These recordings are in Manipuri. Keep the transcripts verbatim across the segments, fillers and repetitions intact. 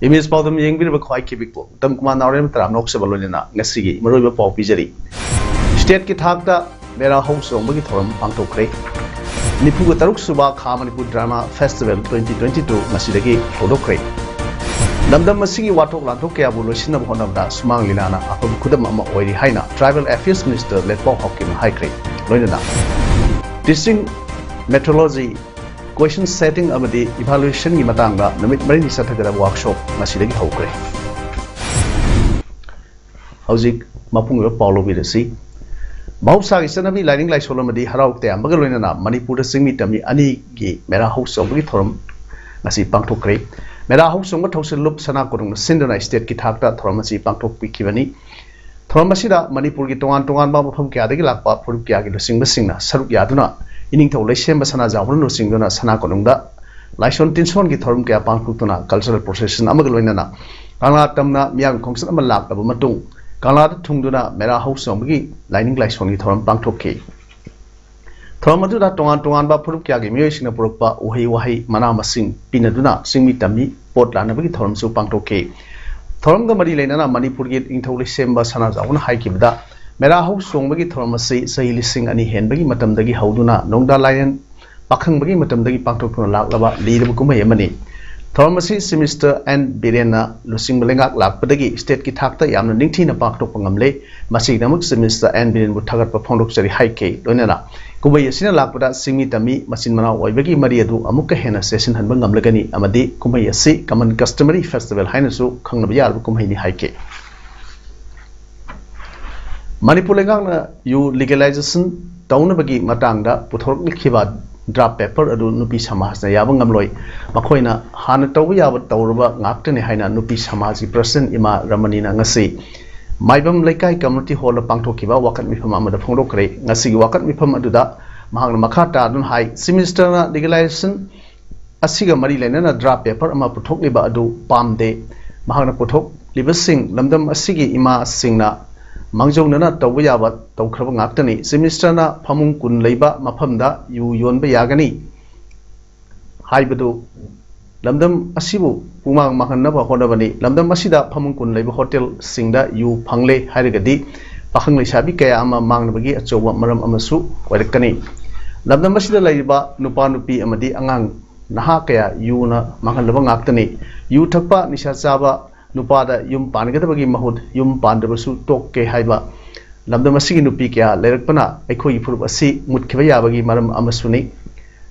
ꯏꯃꯦꯖ ꯄꯥꯎꯗꯝ ꯌꯦꯡꯕꯤꯔꯤꯕ ꯈ꯭ꯋꯥꯏ ꯈꯤꯕꯤꯛꯄꯨ ꯎꯇꯝ ꯀꯨꯃꯥꯔ ꯅꯥꯎꯔꯦꯝ ꯇꯔꯥꯝꯅ ꯑꯣꯛꯆꯕ ꯂꯣꯏꯅꯅ ꯉꯁꯤꯒꯤ ꯃꯔꯨꯑꯣꯏꯕ ꯄꯥꯎ ꯄꯤꯖꯔꯤ꯫ ꯁ꯭ꯇꯦꯠꯀꯤ ꯊꯥꯛꯇ ꯃꯦꯔꯥ ꯍꯧ ꯆꯣꯡꯕꯒꯤ ꯊꯧꯔꯝ ꯄꯥꯡꯊꯣꯛꯈ꯭ꯔꯦ꯫ ꯅꯤꯐꯨꯒ ꯇꯔꯨꯛ ꯁꯨꯕ ꯈꯥ Manipur drama festival twenty twenty two ꯉꯁꯤꯗꯒꯤ ꯍꯧꯗꯣꯛꯈ꯭ꯔꯦ꯫ ꯂꯝꯗꯝ ꯑꯁꯤꯒꯤ ꯋꯥꯊꯣꯛ ꯂꯥꯟꯊꯣꯛ ꯀꯌꯥꯕꯨ ꯂꯣꯏꯁꯤꯟꯅꯕ ꯍꯣꯠꯅꯕꯗ ꯁꯨꯃꯥꯡ ꯂꯤꯂꯥꯅ ꯑꯐꯕ ꯈꯨꯗꯝ ꯑꯃ ꯑꯣꯏꯔꯤ ꯍꯥꯏꯅ ꯇ꯭ꯔꯥꯏꯕꯦꯜ ꯑꯦꯐꯤꯌꯔꯁ ꯃꯤꯅꯤꯁꯇꯔ ꯂꯦꯠꯄꯥꯎ ꯍꯥꯎꯀꯤꯞꯅ ꯍꯥꯏꯈ꯭ꯔꯦ꯫ ꯂꯣꯏꯅꯅ ꯇꯤꯆꯤꯡ ꯃꯦꯊꯣꯗꯣꯂꯣꯖꯤ, ꯀ꯭ꯋꯦꯁꯟ ꯁꯦꯇꯤꯡ ꯑꯃꯗꯤ ꯏꯚꯥꯂꯨꯌꯦꯁꯟꯒꯤ ꯃꯇꯥꯡꯗ ꯅꯨꯃꯤꯠ ꯃꯔꯤꯅꯤ ꯆꯠꯊꯒꯗꯕ ꯋꯥꯔꯛꯁꯣꯞ ꯉꯁꯤꯗꯒꯤ ꯍꯧꯈ꯭ꯔꯦ꯫ ꯍꯧꯖꯤꯛ ꯃꯄꯨꯡ ꯑꯣꯏꯕ ꯄꯥꯎ ꯂꯧꯕꯤꯔꯁꯤ꯫ ꯃꯍꯧꯁꯥꯒꯤ ꯆꯠꯅꯕꯤ, ꯂꯥꯏꯅꯤꯡ ꯂꯥꯏꯁꯣꯜ ꯑꯃꯗꯤ ꯍꯔꯥꯎ ꯇꯌꯥꯝꯕꯒ ꯂꯣꯏꯅꯅ ꯃꯅꯤꯄꯨꯔꯗ ꯆꯤꯡꯃꯤ ꯇꯝꯃꯤ ꯑꯅꯤꯒꯤ ꯃꯦꯔꯥ ꯍꯧ ꯆꯣꯡꯕꯒꯤ ꯊꯧꯔꯝ ꯉꯁꯤ ꯄꯥꯡꯊꯣꯛꯈ꯭ꯔꯦ꯫ ꯃꯦꯔꯥ ꯍꯧ ꯆꯣꯡꯕ ꯊꯧꯁꯤꯜ ꯂꯨꯞ ꯁꯅꯥ ꯀꯣꯅꯨꯡꯅ ꯁꯤꯟꯗꯨꯅ ꯁ꯭ꯇꯦꯠꯀꯤ ꯊꯥꯛꯇ ꯊꯧꯔꯝ ꯑꯁꯤ ꯄꯥꯡꯊꯣꯛꯄꯤꯈꯤꯕꯅꯤ꯫ ꯊꯧꯔꯝ ꯑꯁꯤꯗ ꯃꯅꯤꯄꯨꯔꯒꯤ ꯇꯣꯉꯥꯟ ꯇꯣꯉꯥꯟꯕ ꯃꯐꯝ ꯀꯌꯥꯗꯒꯤ ꯂꯥꯛꯄ ꯐꯨꯔꯨꯞ ꯀꯌꯥꯒꯤ ꯂꯨꯆꯤꯡꯕꯁꯤꯡꯅ ꯁꯔꯨꯛ ꯌꯥꯗꯨꯅ ꯏꯅꯤꯡꯊꯧ ꯂꯩꯁꯦꯝꯕ ꯁꯅꯥꯖꯥꯎꯕꯅ ꯂꯨꯆꯤꯡꯗꯨꯅ ꯁꯅꯥ ꯀꯣꯅꯨꯡꯗ ꯂꯥꯏꯁꯣꯟ ꯇꯤꯟꯁꯣꯟꯒꯤ ꯊꯧꯔꯝ ꯀꯌꯥ ꯄꯥꯡꯊꯣꯛꯇꯨꯅ ꯀꯜꯆꯔꯦꯜ ꯄ꯭ꯔꯣꯁꯦꯁꯟ ꯑꯃꯒ ꯂꯣꯏꯅꯅ ꯀꯪꯂꯥ ꯇꯝꯅ ꯃꯤꯌꯥꯝꯒꯤ ꯈꯣꯡꯆꯠ ꯑꯃ ꯂꯥꯛꯂꯕ ꯃꯇꯨꯡ ꯀꯪꯂꯥꯗ ꯊꯨꯡꯗꯨꯅ ꯃꯦꯔꯥ ꯍꯧ ꯆꯣꯡꯕꯒꯤ ꯂꯥꯏꯅꯤꯡ ꯂꯥꯏꯁꯣꯟꯒꯤ ꯊꯧꯔꯝ ꯄꯥꯡꯊꯣꯛꯈꯤ꯫ ꯊꯧꯔꯝ ꯑꯗꯨꯗ ꯇꯣꯉꯥꯟ ꯇꯣꯉꯥꯟꯕ ꯐꯨꯔꯨꯞ ꯀꯌꯥꯒꯤ ꯃꯤꯑꯣꯏꯁꯤꯡꯅ ꯄꯨꯔꯛꯄ ꯎꯍꯩ ꯋꯥꯍꯩ ꯃꯅꯥ ꯃꯁꯤꯡ ꯄꯤꯅꯗꯨꯅ ꯆꯤꯡꯃꯤ ꯇꯝꯃꯤ ꯄꯣꯠ ꯂꯥꯟꯅꯕꯒꯤ ꯊꯧꯔꯝꯁꯨ ꯄꯥꯡꯊꯣꯛꯈꯤ꯫ ꯊꯧꯔꯝꯒ ꯃꯔꯤ ꯂꯩꯅꯅ ꯃꯅꯤꯄꯨꯔꯒꯤ ꯅꯤꯡꯊꯧ ꯂꯩꯁꯦꯝꯕ ꯁꯅꯥꯖꯥꯎꯕꯅ ꯍꯥꯏꯈꯤꯕꯗ, ꯃꯦꯔꯥ ꯍꯧ ꯆꯣꯡꯕꯒꯤ ꯊꯧꯔꯝ ꯑꯁꯤ ꯆꯍꯤ ꯂꯤꯁꯤꯡ ꯑꯅꯤ ꯍꯦꯟꯕꯒꯤ ꯃꯇꯝꯗꯒꯤ ꯍꯧꯗꯨꯅ ꯅꯣꯡꯗꯥ ꯂꯥꯏꯔꯦꯟ ꯄꯥꯈꯪꯕꯒꯤ ꯃꯇꯝꯗꯒꯤ ꯄꯥꯡꯊꯣꯛꯇꯨꯅ ꯂꯥꯛꯂꯕ ꯂꯤꯔꯕ ꯀꯨꯝꯍꯩ ꯑꯃꯅꯤ꯫ ꯊꯧꯔꯝ ꯑꯁꯤ ꯆꯤꯐ ꯃꯤꯅꯤꯁꯇꯔ ꯑꯦꯟ ꯕꯤꯔꯦꯟꯅ ꯂꯨꯆꯤꯡꯕ ꯂꯩꯉꯥꯛ ꯂꯥꯛꯄꯗꯒꯤ ꯁ꯭ꯇꯦꯠꯀꯤ ꯊꯥꯛꯇ ꯌꯥꯝꯅ ꯅꯤꯡꯊꯤꯅ ꯄꯥꯡꯊꯣꯛꯄ ꯉꯝꯂꯦ꯫ ꯃꯁꯤꯒꯤꯗꯃꯛ ꯆꯤꯐ ꯃꯤꯅꯤꯁꯇꯔ ꯑꯦꯟ ꯕꯤꯔꯦꯟꯕꯨ ꯊꯥꯒꯠꯄ ꯐꯣꯡꯗꯣꯛꯆꯔꯤ ꯍꯥꯏꯈꯤ꯫ ꯂꯣꯏꯅꯅ ꯀꯨꯝꯍꯩ ꯑꯁꯤꯅ ꯂꯥꯛꯄꯗ ꯆꯤꯡꯃꯤ ꯇꯝꯃꯤ ꯃꯆꯤꯟ ꯃꯅꯥꯎ ꯑꯣꯏꯕꯒꯤ ꯃꯔꯤ ꯑꯗꯨ ꯑꯃꯨꯛꯀ ꯍꯦꯟꯅ ꯆꯦꯠꯁꯤꯟꯍꯟꯕ ꯉꯝꯂꯒꯅꯤ ꯑꯃꯗꯤ ꯀꯨꯝꯍꯩ ꯑꯁꯤ ꯀꯃꯟ ꯀꯁꯇꯃꯔꯤ ꯐꯦꯁꯇꯤꯚꯦꯜ ꯍꯥꯏꯅꯁꯨ ꯈꯪꯅꯕ ꯌꯥꯔꯕ ꯀꯨꯝꯍꯩꯅꯤ ꯍꯥꯏꯈꯤ꯫ ꯃꯅꯤꯄꯨꯔ ꯂꯩꯉꯥꯛꯅ ꯌꯨ ꯂꯤꯒꯦꯂꯥꯏꯖꯦꯁꯟ ꯇꯧꯅꯕꯒꯤ ꯃꯇꯥꯡꯗ ꯄꯨꯊꯣꯔꯛꯂꯤꯈꯤꯕ ꯗ꯭ꯔꯥꯐ ꯄꯦꯄꯔ ꯑꯗꯨ ꯅꯨꯄꯤ ꯁꯃꯥꯖꯅ ꯌꯥꯕ ꯉꯝꯂꯣꯏ꯫ ꯃꯈꯣꯏꯅ ꯍꯥꯟꯅ ꯇꯧꯕ ꯌꯥꯕ ꯇꯧꯔꯕ ꯉꯥꯛꯇꯅꯤ ꯍꯥꯏꯅ ꯅꯨꯄꯤ ꯁꯃꯥꯖꯀꯤ ꯄ꯭ꯔꯁꯤꯗꯦꯟꯠ ꯏꯃꯥ ꯔꯃꯅꯤꯅ ꯉꯁꯤ ꯃꯥꯏꯕꯝ ꯂꯩꯀꯥꯏ ꯀꯝꯃ꯭ꯌꯨꯅꯤꯇꯤ ꯍꯣꯜꯗ ꯄꯥꯡꯊꯣꯛꯈꯤꯕ ꯋꯥꯀꯠ ꯃꯤꯐꯝ ꯑꯃꯗ ꯐꯣꯡꯗꯣꯛꯈ꯭ꯔꯦ꯫ ꯉꯁꯤꯒꯤ ꯋꯥꯀꯠ ꯃꯤꯐꯝ ꯑꯗꯨꯗ ꯃꯍꯥꯛꯅ ꯃꯈꯥ ꯇꯥꯗꯨꯅ ꯍꯥꯏ, ꯁꯤꯃꯤꯁꯇꯔꯅ ꯂꯤꯒꯦꯂꯥꯏꯖꯦꯁꯟ ꯑꯁꯤꯒ ꯃꯔꯤ ꯂꯩꯅꯅ ꯗ꯭ꯔꯥꯐ ꯄꯦꯄꯔ ꯑꯃ ꯄꯨꯊꯣꯛꯂꯤꯕ ꯑꯗꯨ ꯄꯥꯝꯗꯦ꯫ ꯃꯍꯥꯛꯅ ꯄꯨꯊꯣꯛꯂꯤꯕꯁꯤꯡ ꯂꯝꯗꯝ ꯑꯁꯤꯒꯤ ꯏꯃꯥꯁꯤꯡꯅ ꯃꯥꯡꯖꯧꯅꯅ ꯇꯧꯕ ꯌꯥꯕ ꯇꯧꯈ꯭ꯔꯕ ꯉꯥꯛꯇꯅꯤ꯫ ꯁꯤꯃꯤꯁꯇꯔꯅ ꯐꯃꯨꯡ ꯀꯨꯟ ꯂꯩꯕ ꯃꯐꯝꯗ ꯌꯨ ꯌꯣꯟꯕ ꯌꯥꯒꯅꯤ ꯍꯥꯏꯕꯗꯨ ꯂꯝꯗꯝ ꯑꯁꯤꯕꯨ ꯄꯨꯡꯃꯥꯡ ꯃꯥꯡꯍꯟꯅꯕ ꯍꯣꯠꯅꯕꯅꯤ꯫ ꯂꯝꯗꯝ ꯑꯁꯤꯗ ꯐꯃꯨꯡ ꯀꯨꯟ ꯂꯩꯕ ꯍꯣꯇꯦꯜꯁꯤꯡꯗ ꯌꯨ ꯐꯪꯂꯦ ꯍꯥꯏꯔꯒꯗꯤ ꯄꯥꯈꯪ ꯂꯩꯁꯥꯕꯤ ꯀꯌꯥ ꯑꯃ ꯃꯥꯡꯅꯕꯒꯤ ꯑꯆꯧꯕ ꯃꯔꯝ ꯑꯃꯁꯨ ꯑꯣꯏꯔꯛꯀꯅꯤ꯫ ꯂꯝꯗꯝ ꯑꯁꯤꯗ ꯂꯩꯔꯤꯕ ꯅꯨꯄꯥ ꯅꯨꯄꯤ ꯑꯃꯗꯤ ꯑꯉꯥꯡ ꯅꯍꯥ ꯀꯌꯥ ꯌꯨꯅ ꯃꯥꯡꯍꯜꯂꯕ ꯉꯥꯛꯇꯅꯤ꯫ ꯌꯨ ꯊꯛꯄ, ꯅꯤꯁꯥ ꯆꯥꯕ ꯅꯨꯄꯥꯗ ꯌꯨꯝ ꯄꯥꯟꯒꯗꯕꯒꯤ ꯃꯍꯨꯠ ꯌꯨꯝ ꯄꯥꯟꯗ꯭ꯔꯕꯁꯨ ꯇꯣꯛꯀꯦ ꯍꯥꯏꯕ ꯂꯝꯗꯝ ꯑꯁꯤꯒꯤ ꯅꯨꯄꯤ ꯀꯌꯥ ꯂꯩꯔꯛꯄꯅ ꯑꯩꯈꯣꯏꯒꯤ ꯐꯨꯔꯨꯞ ꯑꯁꯤ ꯃꯨꯠꯈꯤꯕ ꯌꯥꯕꯒꯤ ꯃꯔꯝ ꯑꯃꯁꯨꯅꯤ꯫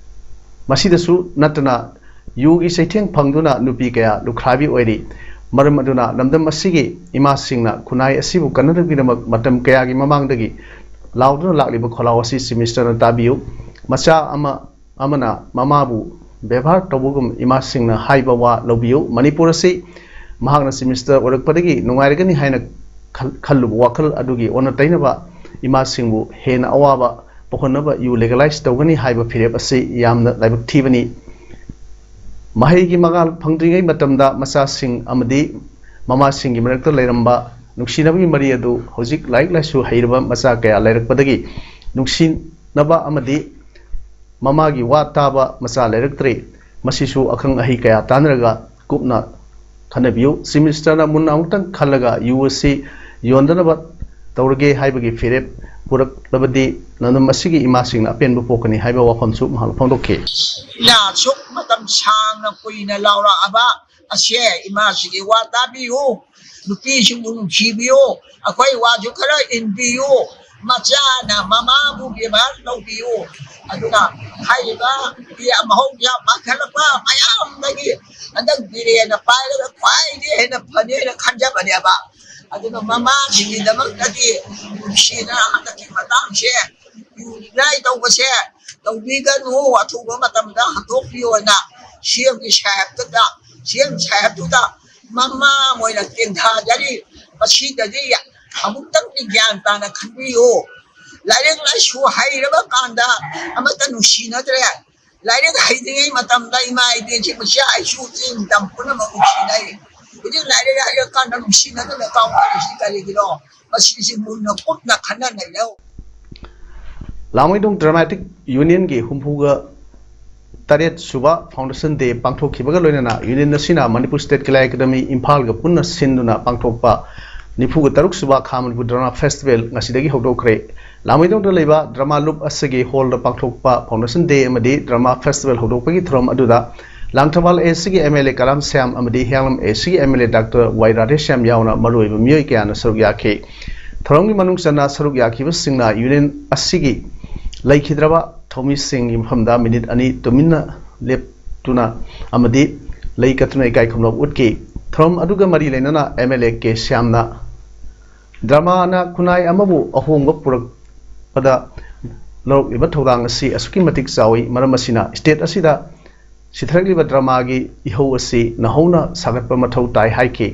ꯃꯁꯤꯗꯁꯨ ꯅꯠꯇꯅ ꯌꯨꯒꯤ ꯆꯩꯊꯦꯡ ꯐꯪꯗꯨꯅ ꯅꯨꯄꯤ ꯀꯌꯥ ꯂꯨꯈ꯭ꯔꯥꯕꯤ ꯑꯣꯏꯔꯤ꯫ ꯃꯔꯝ ꯑꯗꯨꯅ ꯂꯝꯗꯝ ꯑꯁꯤꯒꯤ ꯏꯃꯥꯁꯤꯡꯅ ꯈꯨꯟꯅꯥꯏ ꯑꯁꯤꯕꯨ ꯀꯟꯅꯅꯕꯒꯤꯗꯃꯛ ꯃꯇꯝ ꯀꯌꯥꯒꯤ ꯃꯃꯥꯡꯗꯒꯤ ꯂꯥꯎꯗꯨꯅ ꯂꯥꯛꯂꯤꯕ ꯈꯣꯜꯂꯥꯎ ꯑꯁꯤ ꯁꯤꯃꯤꯁꯇꯔꯅ ꯇꯥꯕꯤꯌꯨ꯫ ꯃꯆꯥ ꯑꯃ ꯑꯃꯅ ꯃꯃꯥꯕꯨ ꯕꯦꯕꯥꯔ ꯇꯧꯕꯒꯨꯝ ꯏꯃꯥꯁꯤꯡꯅ ꯍꯥꯏꯕ ꯋꯥ ꯂꯧꯕꯤꯌꯨ꯫ ꯃꯅꯤꯄꯨꯔ ꯑꯁꯤ ꯃꯍꯥꯛꯅ ꯁꯤꯃꯤꯁꯇꯔ ꯑꯣꯏꯔꯛꯄꯗꯒꯤ ꯅꯨꯡꯉꯥꯏꯔꯒꯅꯤ ꯍꯥꯏꯅ ꯈꯜ-, ꯈꯜꯂꯨꯕ ꯋꯥꯈꯜ ꯑꯗꯨꯒꯤ ꯑꯣꯟꯅ ꯇꯩꯅꯕ ꯏꯃꯥꯁꯤꯡꯕꯨ ꯍꯦꯟꯅ ꯑꯋꯥꯕ ꯄꯣꯛꯍꯟꯅꯕ ꯌꯨ ꯂꯦꯒꯂꯥꯏꯖ ꯇꯧꯒꯅꯤ ꯍꯥꯏꯕ ꯐꯤꯔꯦꯞ ꯑꯁꯤ ꯌꯥꯝꯅ ꯂꯥꯏꯕꯛ ꯊꯤꯕꯅꯤ꯫ ꯃꯍꯩꯒꯤ ꯃꯉꯥꯜ ꯐꯪꯗ꯭ꯔꯤꯉꯩ ꯃꯇꯝꯗ ꯃꯆꯥꯁꯤꯡ ꯑꯃꯗꯤ ꯃꯃꯥꯁꯤꯡꯒꯤ ꯃꯔꯛꯇ ꯂꯩꯔꯝꯕ ꯅꯨꯡꯁꯤꯅꯕꯒꯤ ꯃꯔꯤ ꯑꯗꯨ ꯍꯧꯖꯤꯛ ꯂꯥꯏꯔꯤꯛ ꯂꯥꯏꯁꯨ ꯍꯩꯔꯕ ꯃꯆꯥ ꯀꯌꯥ ꯂꯩꯔꯛꯄꯗꯒꯤ ꯅꯨꯡꯁꯤꯅꯕ ꯑꯃꯗꯤ ꯃꯃꯥꯒꯤ ꯋꯥ ꯇꯥꯕ ꯃꯆꯥ ꯂꯩꯔꯛꯇ꯭ꯔꯦ꯫ ꯃꯁꯤꯁꯨ ꯑꯈꯪ ꯑꯍꯩ ꯀꯌꯥ ꯇꯥꯟꯅꯔꯒ ꯀꯨꯞꯅ ꯈꯟꯅꯕꯤꯌꯨ꯫ ꯁꯤꯃꯤꯁꯇꯔꯅ ꯃꯨꯟꯅ ꯑꯃꯨꯛꯇꯪ ꯈꯜꯂꯒ ꯌꯨ ꯑꯁꯤ ꯌꯣꯟꯗꯅꯕ ꯇꯧꯔꯒꯦ ꯍꯥꯏꯕꯒꯤ ꯐꯤꯔꯦꯞ ꯄꯨꯔꯛꯂꯕꯗꯤ ꯂꯝꯗꯝ ꯑꯁꯤꯒꯤ ꯏꯃꯥꯁꯤꯡꯅ ꯑꯄꯦꯟꯕ ꯄꯣꯛꯀꯅꯤ ꯍꯥꯏꯕ ꯋꯥꯐꯝꯁꯨ ꯃꯍꯥꯛꯅ ꯐꯣꯡꯗꯣꯛꯈꯤ꯫ ꯏꯅꯥ ꯑꯁꯨꯛ ꯃꯇꯝ ꯁꯥꯡꯅ ꯀꯨꯏꯅ ꯂꯥꯎꯔꯛꯑꯕ ꯑꯁꯦ ꯏꯃꯥꯁꯤꯒꯤ ꯋꯥ ꯇꯥꯕꯤꯌꯨ, ꯅꯨꯄꯤꯁꯤꯡꯕꯨ ꯅꯨꯡꯁꯤꯕꯤꯌꯨ, ꯑꯩꯈꯣꯏ ꯋꯥꯁꯨ ꯈꯔ ꯏꯟꯕꯤꯌꯨ, ꯃꯆꯥꯅ ꯃꯃꯥꯕꯨ ꯕꯦꯕꯥꯔ ꯇꯧꯕꯤꯌꯨ꯫ ꯑꯗꯨꯅ ꯍꯥꯏꯔꯤꯕ ꯃꯍꯧꯁꯥ ꯃꯥꯡꯈꯠꯂꯛꯄ ꯃꯌꯥꯝꯗꯒꯤ ꯍꯟꯗꯛ ꯕꯤꯔꯦꯟꯅ ꯄꯥꯏꯔꯒ ꯈ꯭ꯋꯥꯏꯗꯒꯤ ꯍꯦꯟꯅ ꯐꯅꯦꯅ ꯈꯟꯖꯕꯅꯦꯕ꯫ ꯑꯗꯨꯅ ꯃꯃꯥꯁꯤꯡꯒꯤꯗꯃꯛꯇꯗꯤ ꯅꯨꯡꯁꯤꯅ ꯍꯟꯗꯛꯀꯤ ꯃꯇꯥꯡꯁꯦ ꯔꯤꯄ꯭ꯂꯥꯏ ꯇꯧꯕꯁꯦ ꯇꯧꯕꯤꯒꯅꯨ, ꯑꯊꯨꯕ ꯃꯇꯝꯗ ꯍꯟꯗꯣꯛꯄꯤꯌꯣꯅ ꯁꯤ ꯑꯦꯝꯒꯤ ꯁꯥꯍꯦꯕꯇꯨꯗ, ꯁꯤ ꯑꯦꯝ ꯁꯥꯍꯦꯕꯇꯨꯗ ꯃꯃꯥꯡ ꯑꯣꯏꯅ ꯇꯦꯟꯊꯥꯖꯔꯤ꯫ ꯃꯁꯤꯗꯗꯤ ꯑꯃꯨꯛꯇꯪꯗꯤ ꯒ꯭ꯌꯥꯟ ꯇꯥꯅ ꯈꯟꯕꯤꯌꯨ꯫ ꯂꯥꯏꯔꯤꯛ ꯂꯥꯏꯁꯨ ꯍꯩꯔꯕ ꯀꯥꯟꯗ ꯑꯃꯠꯇ ꯅꯨꯡꯁꯤꯅꯗ꯭ꯔꯦ꯫ ꯂꯥꯏꯔꯤꯛ ꯍꯩꯇ꯭ꯔꯤꯉꯩ ꯃꯇꯝꯗ ꯏꯃꯥ ꯏꯕꯦꯟꯁꯤ ꯃꯆꯥ ꯏꯁꯨ ꯏꯆꯤꯟ ꯏꯅꯥꯎ ꯄꯨꯝꯅꯃꯛ ꯅꯨꯡꯁꯤꯅꯩ꯫ ꯍꯧꯖꯤꯛ ꯂꯥꯏꯔꯤꯛ ꯍꯩꯔꯀꯥꯟꯗ ꯅꯨꯡꯁꯤꯅꯗꯅ ꯀꯥꯎꯅꯔꯤꯁꯤ ꯀꯔꯤꯒꯤꯅꯣ? ꯃꯁꯤꯁꯤ ꯃꯨꯟꯅ ꯀꯨꯞꯅ ꯈꯟꯅ ꯅꯩꯅꯧ꯫ ꯂꯥꯡꯃꯩꯗꯣꯡ ꯗ꯭ꯔꯃꯥꯇꯤꯛ ꯌꯨꯅꯤꯌꯟꯒꯤ ꯍꯨꯝꯐꯨꯒ ꯇꯔꯦꯠ ꯁꯨꯕ ꯐꯥꯎꯟꯗꯦꯁꯟ ꯗꯦ ꯄꯥꯡꯊꯣꯛꯈꯤꯕꯒ ꯂꯣꯏꯅꯅ ꯌꯨꯅꯤꯌꯟ ꯑꯁꯤꯅ ꯃꯅꯤꯄꯨꯔ ꯁ꯭ꯇꯦꯠ ꯀꯂꯥ ꯑꯦꯀꯥꯗꯃꯤ ꯏꯝꯐꯥꯜꯒ ꯄꯨꯟꯅ ꯁꯤꯟꯗꯨꯅ ꯄꯥꯡꯊꯣꯛꯄ ꯅꯤꯐꯨꯒ ꯇꯔꯨꯛ ꯁꯨꯕ ꯈꯥ ꯃꯅꯤꯄꯨꯔ ꯗ꯭ꯔꯃꯥ ꯐꯦꯁꯇꯤꯚꯦꯜ ꯉꯁꯤꯗꯒꯤ ꯍꯧꯗꯣꯛꯈ꯭ꯔꯦ꯫ ꯂꯥꯡꯃꯩꯗꯣꯡꯗ ꯂꯩꯕ ꯗ꯭ꯔꯃꯥ ꯂꯨꯞ ꯑꯁꯤꯒꯤ ꯍꯣꯜꯗ ꯄꯥꯡꯊꯣꯛꯄ ꯐꯥꯎꯟꯗꯦꯁꯟ ꯗꯦ ꯑꯃꯗꯤ ꯗ꯭ꯔꯃꯥ ꯐꯦꯁꯇꯤꯚꯦꯜ ꯍꯧꯗꯣꯛꯄꯒꯤ ꯊꯧꯔꯝ ꯑꯗꯨꯗ ꯂꯥꯡꯊꯕꯥꯜ ꯑꯦ ꯁꯤꯒꯤ ꯑꯦꯝ ꯑꯦꯜ ꯑꯦ ꯀꯔꯥꯝ ꯁ꯭ꯌꯥꯝ ꯑꯃꯗꯤ ꯍꯤꯌꯥꯡꯂꯝ ꯑꯦ ꯁꯤꯒꯤ ꯑꯦꯝ ꯑꯦꯜ ꯑꯦ ꯗꯥꯛꯇꯔ ꯋꯥꯏ ꯔꯥꯙꯦꯁ꯭ꯌꯥꯝ ꯌꯥꯎꯅ ꯃꯔꯨꯑꯣꯏꯕ ꯃꯤꯑꯣꯏ ꯀꯌꯥꯅ ꯁꯔꯨꯛ ꯌꯥꯈꯤ꯫ ꯊꯧꯔꯝꯒꯤ ꯃꯅꯨꯡ ꯆꯟꯅ ꯁꯔꯨꯛ ꯌꯥꯈꯤꯕꯁꯤꯡꯅ ꯌꯨꯅꯤꯌꯟ ꯑꯁꯤꯒꯤ ꯂꯩꯈꯤꯗ꯭ꯔꯕ ꯊꯧꯃꯤꯁꯤꯡꯒꯤ ꯃꯐꯝꯗ ꯃꯤꯅꯤꯠ ꯑꯅꯤ ꯇꯨꯃꯤꯟꯅ ꯂꯦꯞꯇꯨꯅ ꯑꯃꯗꯤ ꯂꯩ ꯀꯠꯇꯨꯅ ꯏꯀꯥꯏ ꯈꯨꯝꯅꯕ ꯎꯠꯈꯤ꯫ ꯊꯧꯔꯝ ꯑꯗꯨꯒ ꯃꯔꯤ ꯂꯩꯅꯅ ꯑꯦꯝ ꯑꯦꯜ ꯑꯦ ꯀꯦ ꯁ꯭ꯌꯥꯝꯅ ꯗ꯭ꯔꯃꯥꯅ ꯈꯨꯟꯅꯥꯏ ꯑꯃꯕꯨ ꯑꯍꯣꯡꯕ ꯄꯨꯔꯛꯄꯗ ꯂꯧꯔꯛꯂꯤꯕ ꯊꯧꯗꯥꯡ ꯑꯁꯤ ꯑꯁꯨꯛꯀꯤ ꯃꯇꯤꯛ ꯆꯥꯎꯏ꯫ ꯃꯔꯝ ꯑꯁꯤꯅ ꯁ꯭ꯇꯦꯠ ꯑꯁꯤꯗ ꯁꯤꯊꯔꯛꯂꯤꯕ ꯗ꯭ꯔꯃꯥꯒꯤ ꯏꯍꯧ ꯑꯁꯤ ꯅꯧꯍꯧꯅ ꯁꯥꯒꯠꯄ ꯃꯊꯧ ꯇꯥꯏ ꯍꯥꯏꯈꯤ꯫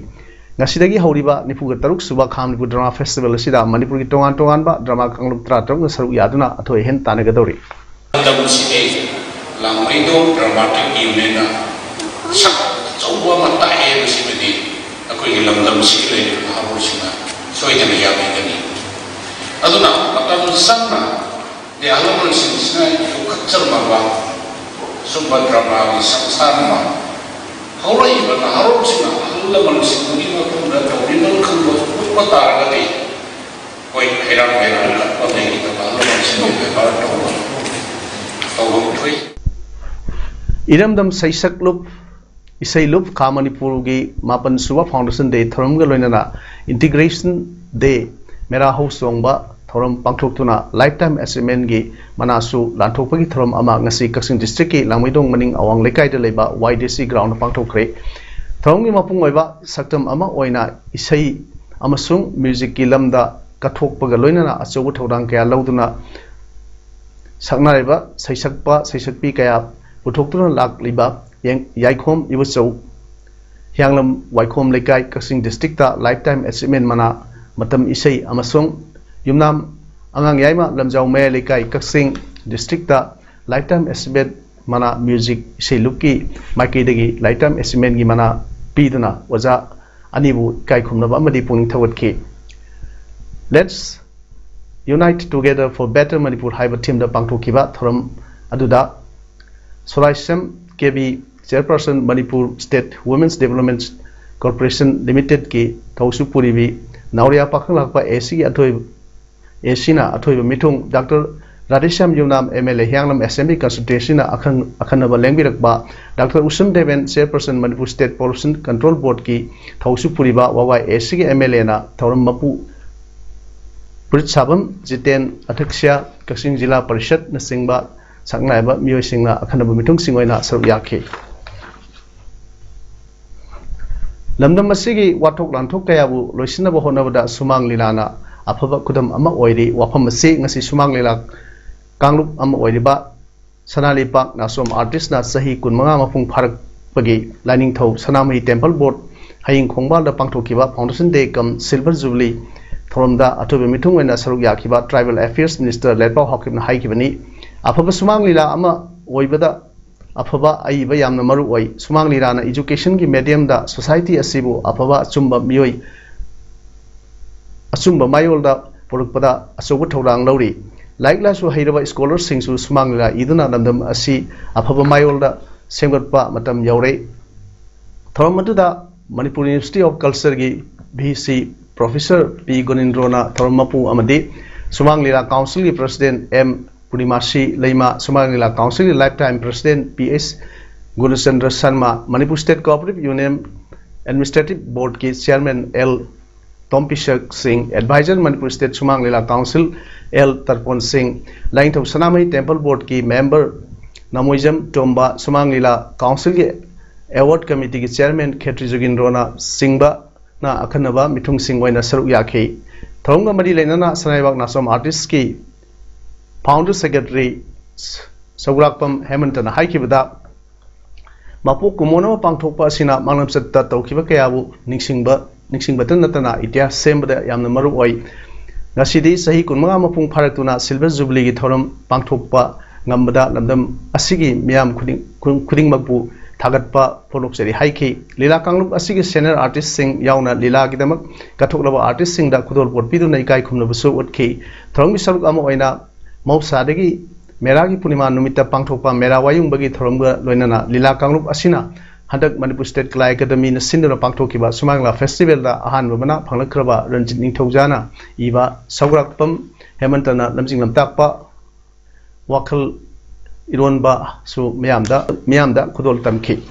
ꯉꯁꯤꯗꯒꯤ ꯍꯧꯔꯤꯕ ꯅꯤꯐꯨꯒ ꯇꯔꯨꯛ ꯁꯨꯕ ꯈꯥ ꯃꯅꯤꯄꯨꯔ ꯗ꯭ꯔꯃꯥ ꯐꯦꯁꯇꯤꯚꯦꯜ ꯑꯁꯤꯗ ꯃꯅꯤꯄꯨꯔꯒꯤ ꯇꯣꯉꯥꯟ ꯇꯣꯉꯥꯟꯕ ꯗ꯭ꯔꯃꯥ ꯀꯥꯡꯂꯨꯞ ꯇꯔꯥ ꯇꯔꯨꯛꯅ ꯁꯔꯨꯛ ꯌꯥꯗꯨꯅ ꯑꯊꯣꯏ ꯑꯍꯦꯟ ꯇꯥꯟꯅꯒꯗꯧꯔꯤ꯫ ꯂꯝꯗꯝꯁꯤꯗꯤ ꯂꯥꯡꯃꯩꯗꯣꯡ ꯗ꯭ꯔꯃꯥꯇꯤꯛ ꯌꯨꯅꯤꯌꯟꯅ ꯁꯛ ꯑꯆꯧꯕ ꯑꯃ ꯇꯥꯛꯑꯦ ꯍꯥꯏꯕꯁꯤꯃꯗꯤ ꯑꯩꯈꯣꯏꯒꯤ ꯂꯝꯗꯝꯁꯤꯒꯤ ꯂꯩꯔꯤꯕ ꯅꯍꯥꯔꯣꯜꯁꯤꯡꯅ ꯁꯣꯏꯗꯅ ꯌꯥꯕꯤꯒꯅꯤ꯫ ꯑꯗꯨꯅ ꯃꯇꯝ ꯆꯪꯅ ꯑꯍꯜ ꯂꯃꯟꯁꯤꯡꯁꯤꯅ ꯌꯣꯛꯈꯠꯆꯔꯝꯃꯕ ꯁꯨꯝꯕ ꯗ꯭ꯔꯃꯥꯒꯤ ꯁꯪꯁꯊꯥꯟ ꯑꯃ ꯍꯧꯔꯛꯏꯕ ꯅꯍꯥꯔꯣꯜꯁꯤꯡꯅ ꯑꯍꯜ ꯂꯃꯟꯁꯤꯡꯗꯨꯒꯤ ꯃꯐꯝꯗ ꯇꯧꯕꯤꯃꯜ ꯈꯪꯕ ꯎꯠꯄ ꯇꯥꯔꯒꯗꯤ ꯑꯩꯈꯣꯏ ꯍꯩꯔꯥꯡ ꯍꯩꯔꯥꯡ ꯀꯠꯄ ꯂꯩꯈꯤꯗꯕ ꯑꯍꯜ ꯂꯃꯟꯁꯤꯡꯒꯤ ꯕꯦꯕꯥꯔ ꯇꯧꯕ ꯇꯧꯕ ꯊꯣꯛꯏ꯫ ꯏꯔꯝꯗꯝ ꯁꯩꯁꯛꯂꯨꯞ ꯏꯁꯩ ꯂꯨꯞ ꯈꯥ ꯃꯅꯤꯄꯨꯔꯒꯤ ꯃꯥꯄꯟ ꯁꯨꯕ ꯐꯥꯎꯟꯗꯦꯁꯟ ꯗꯦ ꯊꯧꯔꯝꯒ ꯂꯣꯏꯅꯅ ꯏꯟꯇꯤꯒ꯭ꯔꯦꯁꯟ ꯗꯦ ꯃꯦꯔꯥ ꯍꯧ ꯆꯣꯡꯕ ꯊꯧꯔꯝ ꯄꯥꯡꯊꯣꯛꯇꯨꯅ ꯂꯥꯏꯐ ꯇꯥꯏꯝ ꯑꯦꯆꯤꯞꯃꯦꯟꯒꯤ ꯃꯅꯥꯁꯨ ꯂꯥꯟꯊꯣꯛꯄꯒꯤ ꯊꯧꯔꯝ ꯑꯃ ꯉꯁꯤ ꯀꯛꯆꯤꯡ ꯗꯤꯁꯇ꯭ꯔꯤꯛꯀꯤ ꯂꯥꯡꯃꯩꯗꯣꯡ ꯃꯅꯤꯡ ꯑꯋꯥꯡ ꯂꯩꯀꯥꯏꯗ ꯂꯩꯕ ꯋꯥꯏ ꯗꯤ ꯁꯤ ꯒ꯭ꯔꯥꯎꯟꯗ ꯄꯥꯡꯊꯣꯛꯈ꯭ꯔꯦ꯫ ꯊꯧꯔꯝꯒꯤ ꯃꯄꯨꯡ ꯑꯣꯏꯕ ꯁꯛꯇꯝ ꯑꯃ ꯑꯣꯏꯅ ꯏꯁꯩ ꯑꯃꯁꯨꯡ ꯃ꯭ꯌꯨꯖꯤꯛꯀꯤ ꯂꯝꯗ ꯀꯠꯊꯣꯛꯄꯒ ꯂꯣꯏꯅꯅ ꯑꯆꯧꯕ ꯊꯧꯗꯥꯡ ꯀꯌꯥ ꯂꯧꯗꯨꯅ ꯁꯛꯅꯥꯏꯔꯕ ꯁꯩꯁꯛꯄ ꯁꯩꯁꯛꯄꯤ ꯀꯌꯥ ꯄꯨꯊꯣꯛꯇꯨꯅ ꯂꯥꯛꯂꯤꯕ ꯌꯦꯡ-, ꯌꯥꯏꯈꯣꯝ ꯏꯕꯣꯆꯧ, ꯍꯤꯌꯥꯡꯂꯝ ꯋꯥꯏꯈꯣꯝ ꯂꯩꯀꯥꯏ, ꯀꯛꯆꯤꯡ district ꯇ lifetime achievement ꯃꯅꯥ ꯃꯇꯝ ꯏꯁꯩ ꯑꯃꯁꯨꯡ ꯌꯨꯝꯅꯥꯝ ꯑꯉꯥꯡ ꯌꯥꯏꯃ ꯂꯝꯖꯥꯎ ꯃꯌꯥꯏ ꯂꯩꯀꯥꯏ, ꯀꯛꯆꯤꯡ district ꯇ lifetime achievement ꯃꯅꯥ music ꯏꯁꯩ ꯂꯨꯞꯀꯤ ꯃꯥꯏꯀꯩꯗꯒꯤ lifetime achievement ꯒꯤ ꯃꯅꯥ ꯄꯤꯗꯨꯅ ꯑꯣꯖꯥ ꯑꯅꯤꯕꯨ ꯏꯀꯥꯏ ꯈꯨꯝꯅꯕ ꯑꯃꯗꯤ ꯄꯨꯛꯅꯤꯡ ꯊꯧꯒꯠꯈꯤ꯫ Let's Unite Together for Better Manipur ꯍꯥꯏꯕ theme ꯗ ꯄꯥꯡꯊꯣꯛꯈꯤꯕ ꯊꯧꯔꯝ ꯑꯗꯨꯗ ꯁꯣꯔꯥꯏꯁꯦꯝ ꯀꯦꯕꯤ, chairperson Manipur State Women's Development Corporation Limited ꯀꯤ ꯊꯧꯁꯨ ꯄꯨꯔꯤꯕꯤ ꯅꯥꯎꯔꯤꯌꯥ ꯄꯥꯈꯪꯂꯥꯛꯄ ꯑꯦ ꯁꯤꯒꯤ ꯑꯊꯣꯏꯕ, ꯑꯦ ꯁꯤꯅ ꯑꯊꯣꯏꯕ ꯃꯤꯊꯨꯡ, doctor Radheshyam Yumnam M L A Hiyanglam assembly constituency ꯅ ꯑꯈꯪ-, ꯑꯈꯟꯅꯕ ꯂꯦꯡꯕꯤꯔꯛꯄ, doctor Usham Deben, chairperson Manipur State Pollution Control Board ꯀꯤ ꯊꯧꯁꯨ ꯄꯨꯔꯤꯕ ꯋꯥꯋꯥꯏ ꯑꯦ ꯁꯤꯒꯤ ꯑꯦꯝ ꯑꯦꯜ ꯑꯦꯅ ꯊꯧꯔꯝ ꯃꯄꯨ ꯄꯨꯔꯤꯠꯁꯥꯕꯝ ꯖꯤꯇꯦꯟ, ꯑꯗ꯭ꯌꯛꯁ ꯀꯛꯆꯤꯡ ꯖꯤꯂꯥ ꯄꯔꯤꯁꯠꯅꯆꯤꯡꯕ ꯁꯛꯅꯥꯏꯕ ꯃꯤꯑꯣꯏꯁꯤꯡꯅ ꯑꯈꯟꯅꯕ ꯃꯤꯊꯨꯡꯁꯤꯡ ꯑꯣꯏꯅ ꯁꯔꯨꯛ ꯌꯥꯈꯤ꯫ ꯂꯝꯗꯝ ꯑꯁꯤꯒꯤ ꯋꯥꯊꯣꯛ ꯂꯥꯟꯊꯣꯛ ꯀꯌꯥꯕꯨ ꯂꯣꯏꯁꯤꯟꯅꯕ ꯍꯣꯠꯅꯕꯗ ꯁꯨꯃꯥꯡ ꯂꯤꯂꯥꯅ ꯑꯐꯕ ꯈꯨꯗꯝ ꯑꯃ ꯑꯣꯏꯔꯤ꯫ ꯋꯥꯐꯝ ꯑꯁꯤ ꯉꯁꯤ ꯁꯨꯃꯥꯡ ꯂꯤꯂꯥ ꯀꯥꯡꯂꯨꯞ ꯑꯃ ꯑꯣꯏꯔꯤꯕ ꯁꯅꯥꯂꯩꯄꯥꯛ ꯅꯥꯆꯣꯝ artist ꯅ ꯆꯍꯤ ꯀꯨꯟꯃꯉꯥ ꯃꯄꯨꯡ ꯐꯥꯔꯛꯄꯒꯤ ꯂꯥꯏꯅꯤꯡꯊꯧ ꯁꯅꯥꯃꯍꯤ Temple Board ꯍꯌꯤꯡ ꯈꯣꯡꯕꯥꯜꯗ ꯄꯥꯡꯊꯣꯛꯈꯤꯕ Foundation Day cum Silver Jubilee ꯊꯧꯔꯝꯗ ꯑꯊꯣꯏꯕ ꯃꯤꯊꯨꯡ ꯑꯣꯏꯅ ꯁꯔꯨꯛ ꯌꯥꯈꯤꯕ Tribal Affairs Minister ꯂꯦꯠꯄꯥꯎ ꯍꯥꯎꯀꯤꯞꯅ ꯍꯥꯏꯈꯤꯕꯅꯤ꯫ ꯑꯐꯕ ꯁꯨꯃꯥꯡ ꯂꯤꯂꯥ ꯑꯃ ꯑꯣꯏꯕꯗ ꯑꯐꯕ ꯑꯏꯕ ꯌꯥꯝꯅ ꯃꯔꯨ ꯑꯣꯏ꯫ ꯁꯨꯃꯥꯡ ꯂꯤꯂꯥꯅ education ꯒꯤ medium ꯗ society ꯑꯁꯤꯕꯨ ꯑꯐꯕ ꯑꯆꯨꯝꯕ ꯃꯤꯑꯣꯏ, ꯑꯆꯨꯝꯕ ꯃꯥꯏꯌꯣꯜꯗ ꯄꯨꯔꯛꯄꯗ ꯑꯆꯧꯕ ꯊꯧꯗꯥꯡ ꯂꯧꯔꯤ꯫ ꯂꯥꯏꯔꯤꯛ ꯂꯥꯏꯁꯨ ꯍꯩꯔꯕ scholar ꯁꯤꯡꯁꯨ ꯁꯨꯃꯥꯡ ꯂꯤꯂꯥ ꯏꯗꯨꯅ ꯂꯝꯗꯝ ꯑꯁꯤ ꯑꯐꯕ ꯃꯥꯏꯌꯣꯜꯗ ꯁꯦꯝꯒꯠꯄ ꯃꯇꯝ ꯌꯧꯔꯦ꯫ ꯊꯧꯔꯝ ꯑꯗꯨꯗ Manipur University of Culture ꯒꯤ V C Professor P ꯒꯣꯅꯤꯟꯗ꯭ꯔꯣꯅ ꯊꯧꯔꯝ ꯃꯄꯨ ꯑꯃꯗꯤ ꯁꯨꯃꯥꯡ ꯂꯤꯂꯥ council ꯒꯤ president M ꯄꯨꯔꯅꯤꯃꯥꯁꯤ ꯂꯩꯃ, ꯁꯨꯃꯥꯡ ꯂꯤꯂꯥ council ꯒꯤ lifetime president P H ꯒꯨꯅꯆꯟꯗ꯭ꯔ Sharma, Manipur State Cooperative Union Administrative Board ꯀꯤ chairman L ꯇꯣꯝꯄꯤꯁꯛ ꯁꯤꯡ, advisor Manipur State ꯁꯨꯃꯥꯡ ꯂꯤꯂꯥ council L ꯇꯔꯄꯣꯟ ꯁꯤꯡ, ꯂꯥꯏꯅꯤꯡꯊꯧ ꯁꯅꯥꯃꯍꯤ Temple Board ꯀꯤ member ꯅꯃꯣꯏꯖꯝ ꯇꯣꯝꯕ, ꯁꯨꯃꯥꯡ ꯂꯤꯂꯥ council ꯒꯤ award committee ꯒꯤ chairman ꯈꯦꯇ꯭ꯔꯤ ꯖꯨꯒꯤꯟꯗ꯭ꯔꯣꯅ ꯆꯤꯡꯕꯅ ꯑꯈꯟꯅꯕ ꯃꯤꯊꯨꯡꯁꯤꯡ ꯑꯣꯏꯅ ꯁꯔꯨꯛ ꯌꯥꯈꯤ꯫ ꯊꯧꯔꯝꯒ ꯃꯔꯤ ꯂꯩꯅꯅ ꯁꯅꯥꯂꯩꯕꯥꯛ ꯅꯥꯆꯣꯝ artist ꯀꯤ Founder Secretary ꯁꯧꯒ꯭ꯔꯥꯛꯄꯝ ꯍꯦꯃꯟꯇꯅ ꯍꯥꯏꯈꯤꯕꯗ, ꯃꯄꯣꯛ ꯀꯨꯝꯑꯣꯟ ꯑꯃ ꯄꯥꯡꯊꯣꯛꯄ ꯑꯁꯤꯅ ꯃꯥꯡꯂꯝꯆꯠꯇ ꯇꯧꯈꯤꯕ ꯀꯌꯥꯕꯨ ꯅꯤꯡꯁꯤꯡꯕ, ꯅꯤꯡꯁꯤꯡꯕꯇ ꯅꯠꯇꯅ ꯏꯇꯤꯍꯥꯁ ꯁꯦꯝꯕꯗ ꯌꯥꯝꯅ ꯃꯔꯨ ꯑꯣꯏ꯫ ꯉꯁꯤꯗꯤ ꯆꯍꯤ ꯀꯨꯟꯃꯉꯥ ꯃꯄꯨꯡ ꯐꯥꯔꯛꯇꯨꯅ Silver Jubileeꯒꯤ ꯊꯧꯔꯝ ꯄꯥꯡꯊꯣꯛꯄ ꯉꯝꯕꯗ ꯂꯝꯗꯝ ꯑꯁꯤꯒꯤ ꯃꯤꯌꯥꯝ ꯈꯨꯗꯤꯡ-, ꯈꯨꯗꯤꯡꯃꯛꯄꯨ ꯊꯥꯒꯠꯄ ꯐꯣꯡꯗꯣꯛꯆꯔꯤ ꯍꯥꯏꯈꯤ꯫ ꯂꯤꯂꯥ ꯀꯥꯡꯂꯨꯞ ꯑꯁꯤꯒꯤ senior artistꯁꯤꯡ ꯌꯥꯎꯅ ꯂꯤꯂꯥꯒꯤꯗꯃꯛ ꯀꯠꯊꯣꯛꯂꯕ artistꯁꯤꯡꯗ ꯈꯨꯗꯣꯜꯄꯣꯠ ꯄꯤꯗꯨꯅ ꯏꯀꯥꯏ ꯈꯨꯝꯅꯕꯁꯨ ꯎꯠꯈꯤ꯫ ꯊꯧꯔꯝꯒꯤ ꯁꯔꯨꯛ ꯑꯃ ꯑꯣꯏꯅ ꯃꯍꯧꯁꯥꯗꯒꯤ ꯃꯦꯔꯥꯒꯤ ꯄꯨꯔꯅꯤꯃꯥ ꯅꯨꯃꯤꯠꯇ ꯄꯥꯡꯊꯣꯛꯄ ꯃꯦꯔꯥ ꯋꯥꯌꯨꯡꯕꯒꯤ ꯊꯧꯔꯝꯒ ꯂꯣꯏꯅꯅ ꯂꯤꯂꯥ ꯀꯥꯡꯂꯨꯞ ꯑꯁꯤꯅ ꯍꯟꯗꯛ ꯃꯅꯤꯄꯨꯔ State ꯀꯂꯥ ꯑꯦꯀꯥꯗꯃꯤꯅ ꯁꯤꯟꯗꯨꯅ ꯄꯥꯡꯊꯣꯛꯈꯤꯕ ꯁꯨꯃꯥꯡ ꯂꯤꯂꯥ festivalꯗ ꯑꯍꯥꯟꯕ ꯃꯅꯥ ꯐꯪꯂꯛꯈ꯭ꯔꯕ ꯔꯟꯖꯤꯠ ꯅꯤꯡꯊꯧꯖꯥꯅ ꯏꯕ ꯁꯧꯒ꯭ꯔꯥꯛꯄꯝ ꯍꯦꯃꯟꯇꯅ ꯂꯝꯖꯤꯡ ꯂꯝꯇꯥꯛꯄ ꯋꯥꯈꯜ ꯏꯔꯣꯟꯕꯁꯨ ꯃꯤꯌꯥꯝꯗ, ꯃꯤꯌꯥꯝꯗ ꯈꯨꯗꯣꯜ ꯇꯝꯈꯤ꯫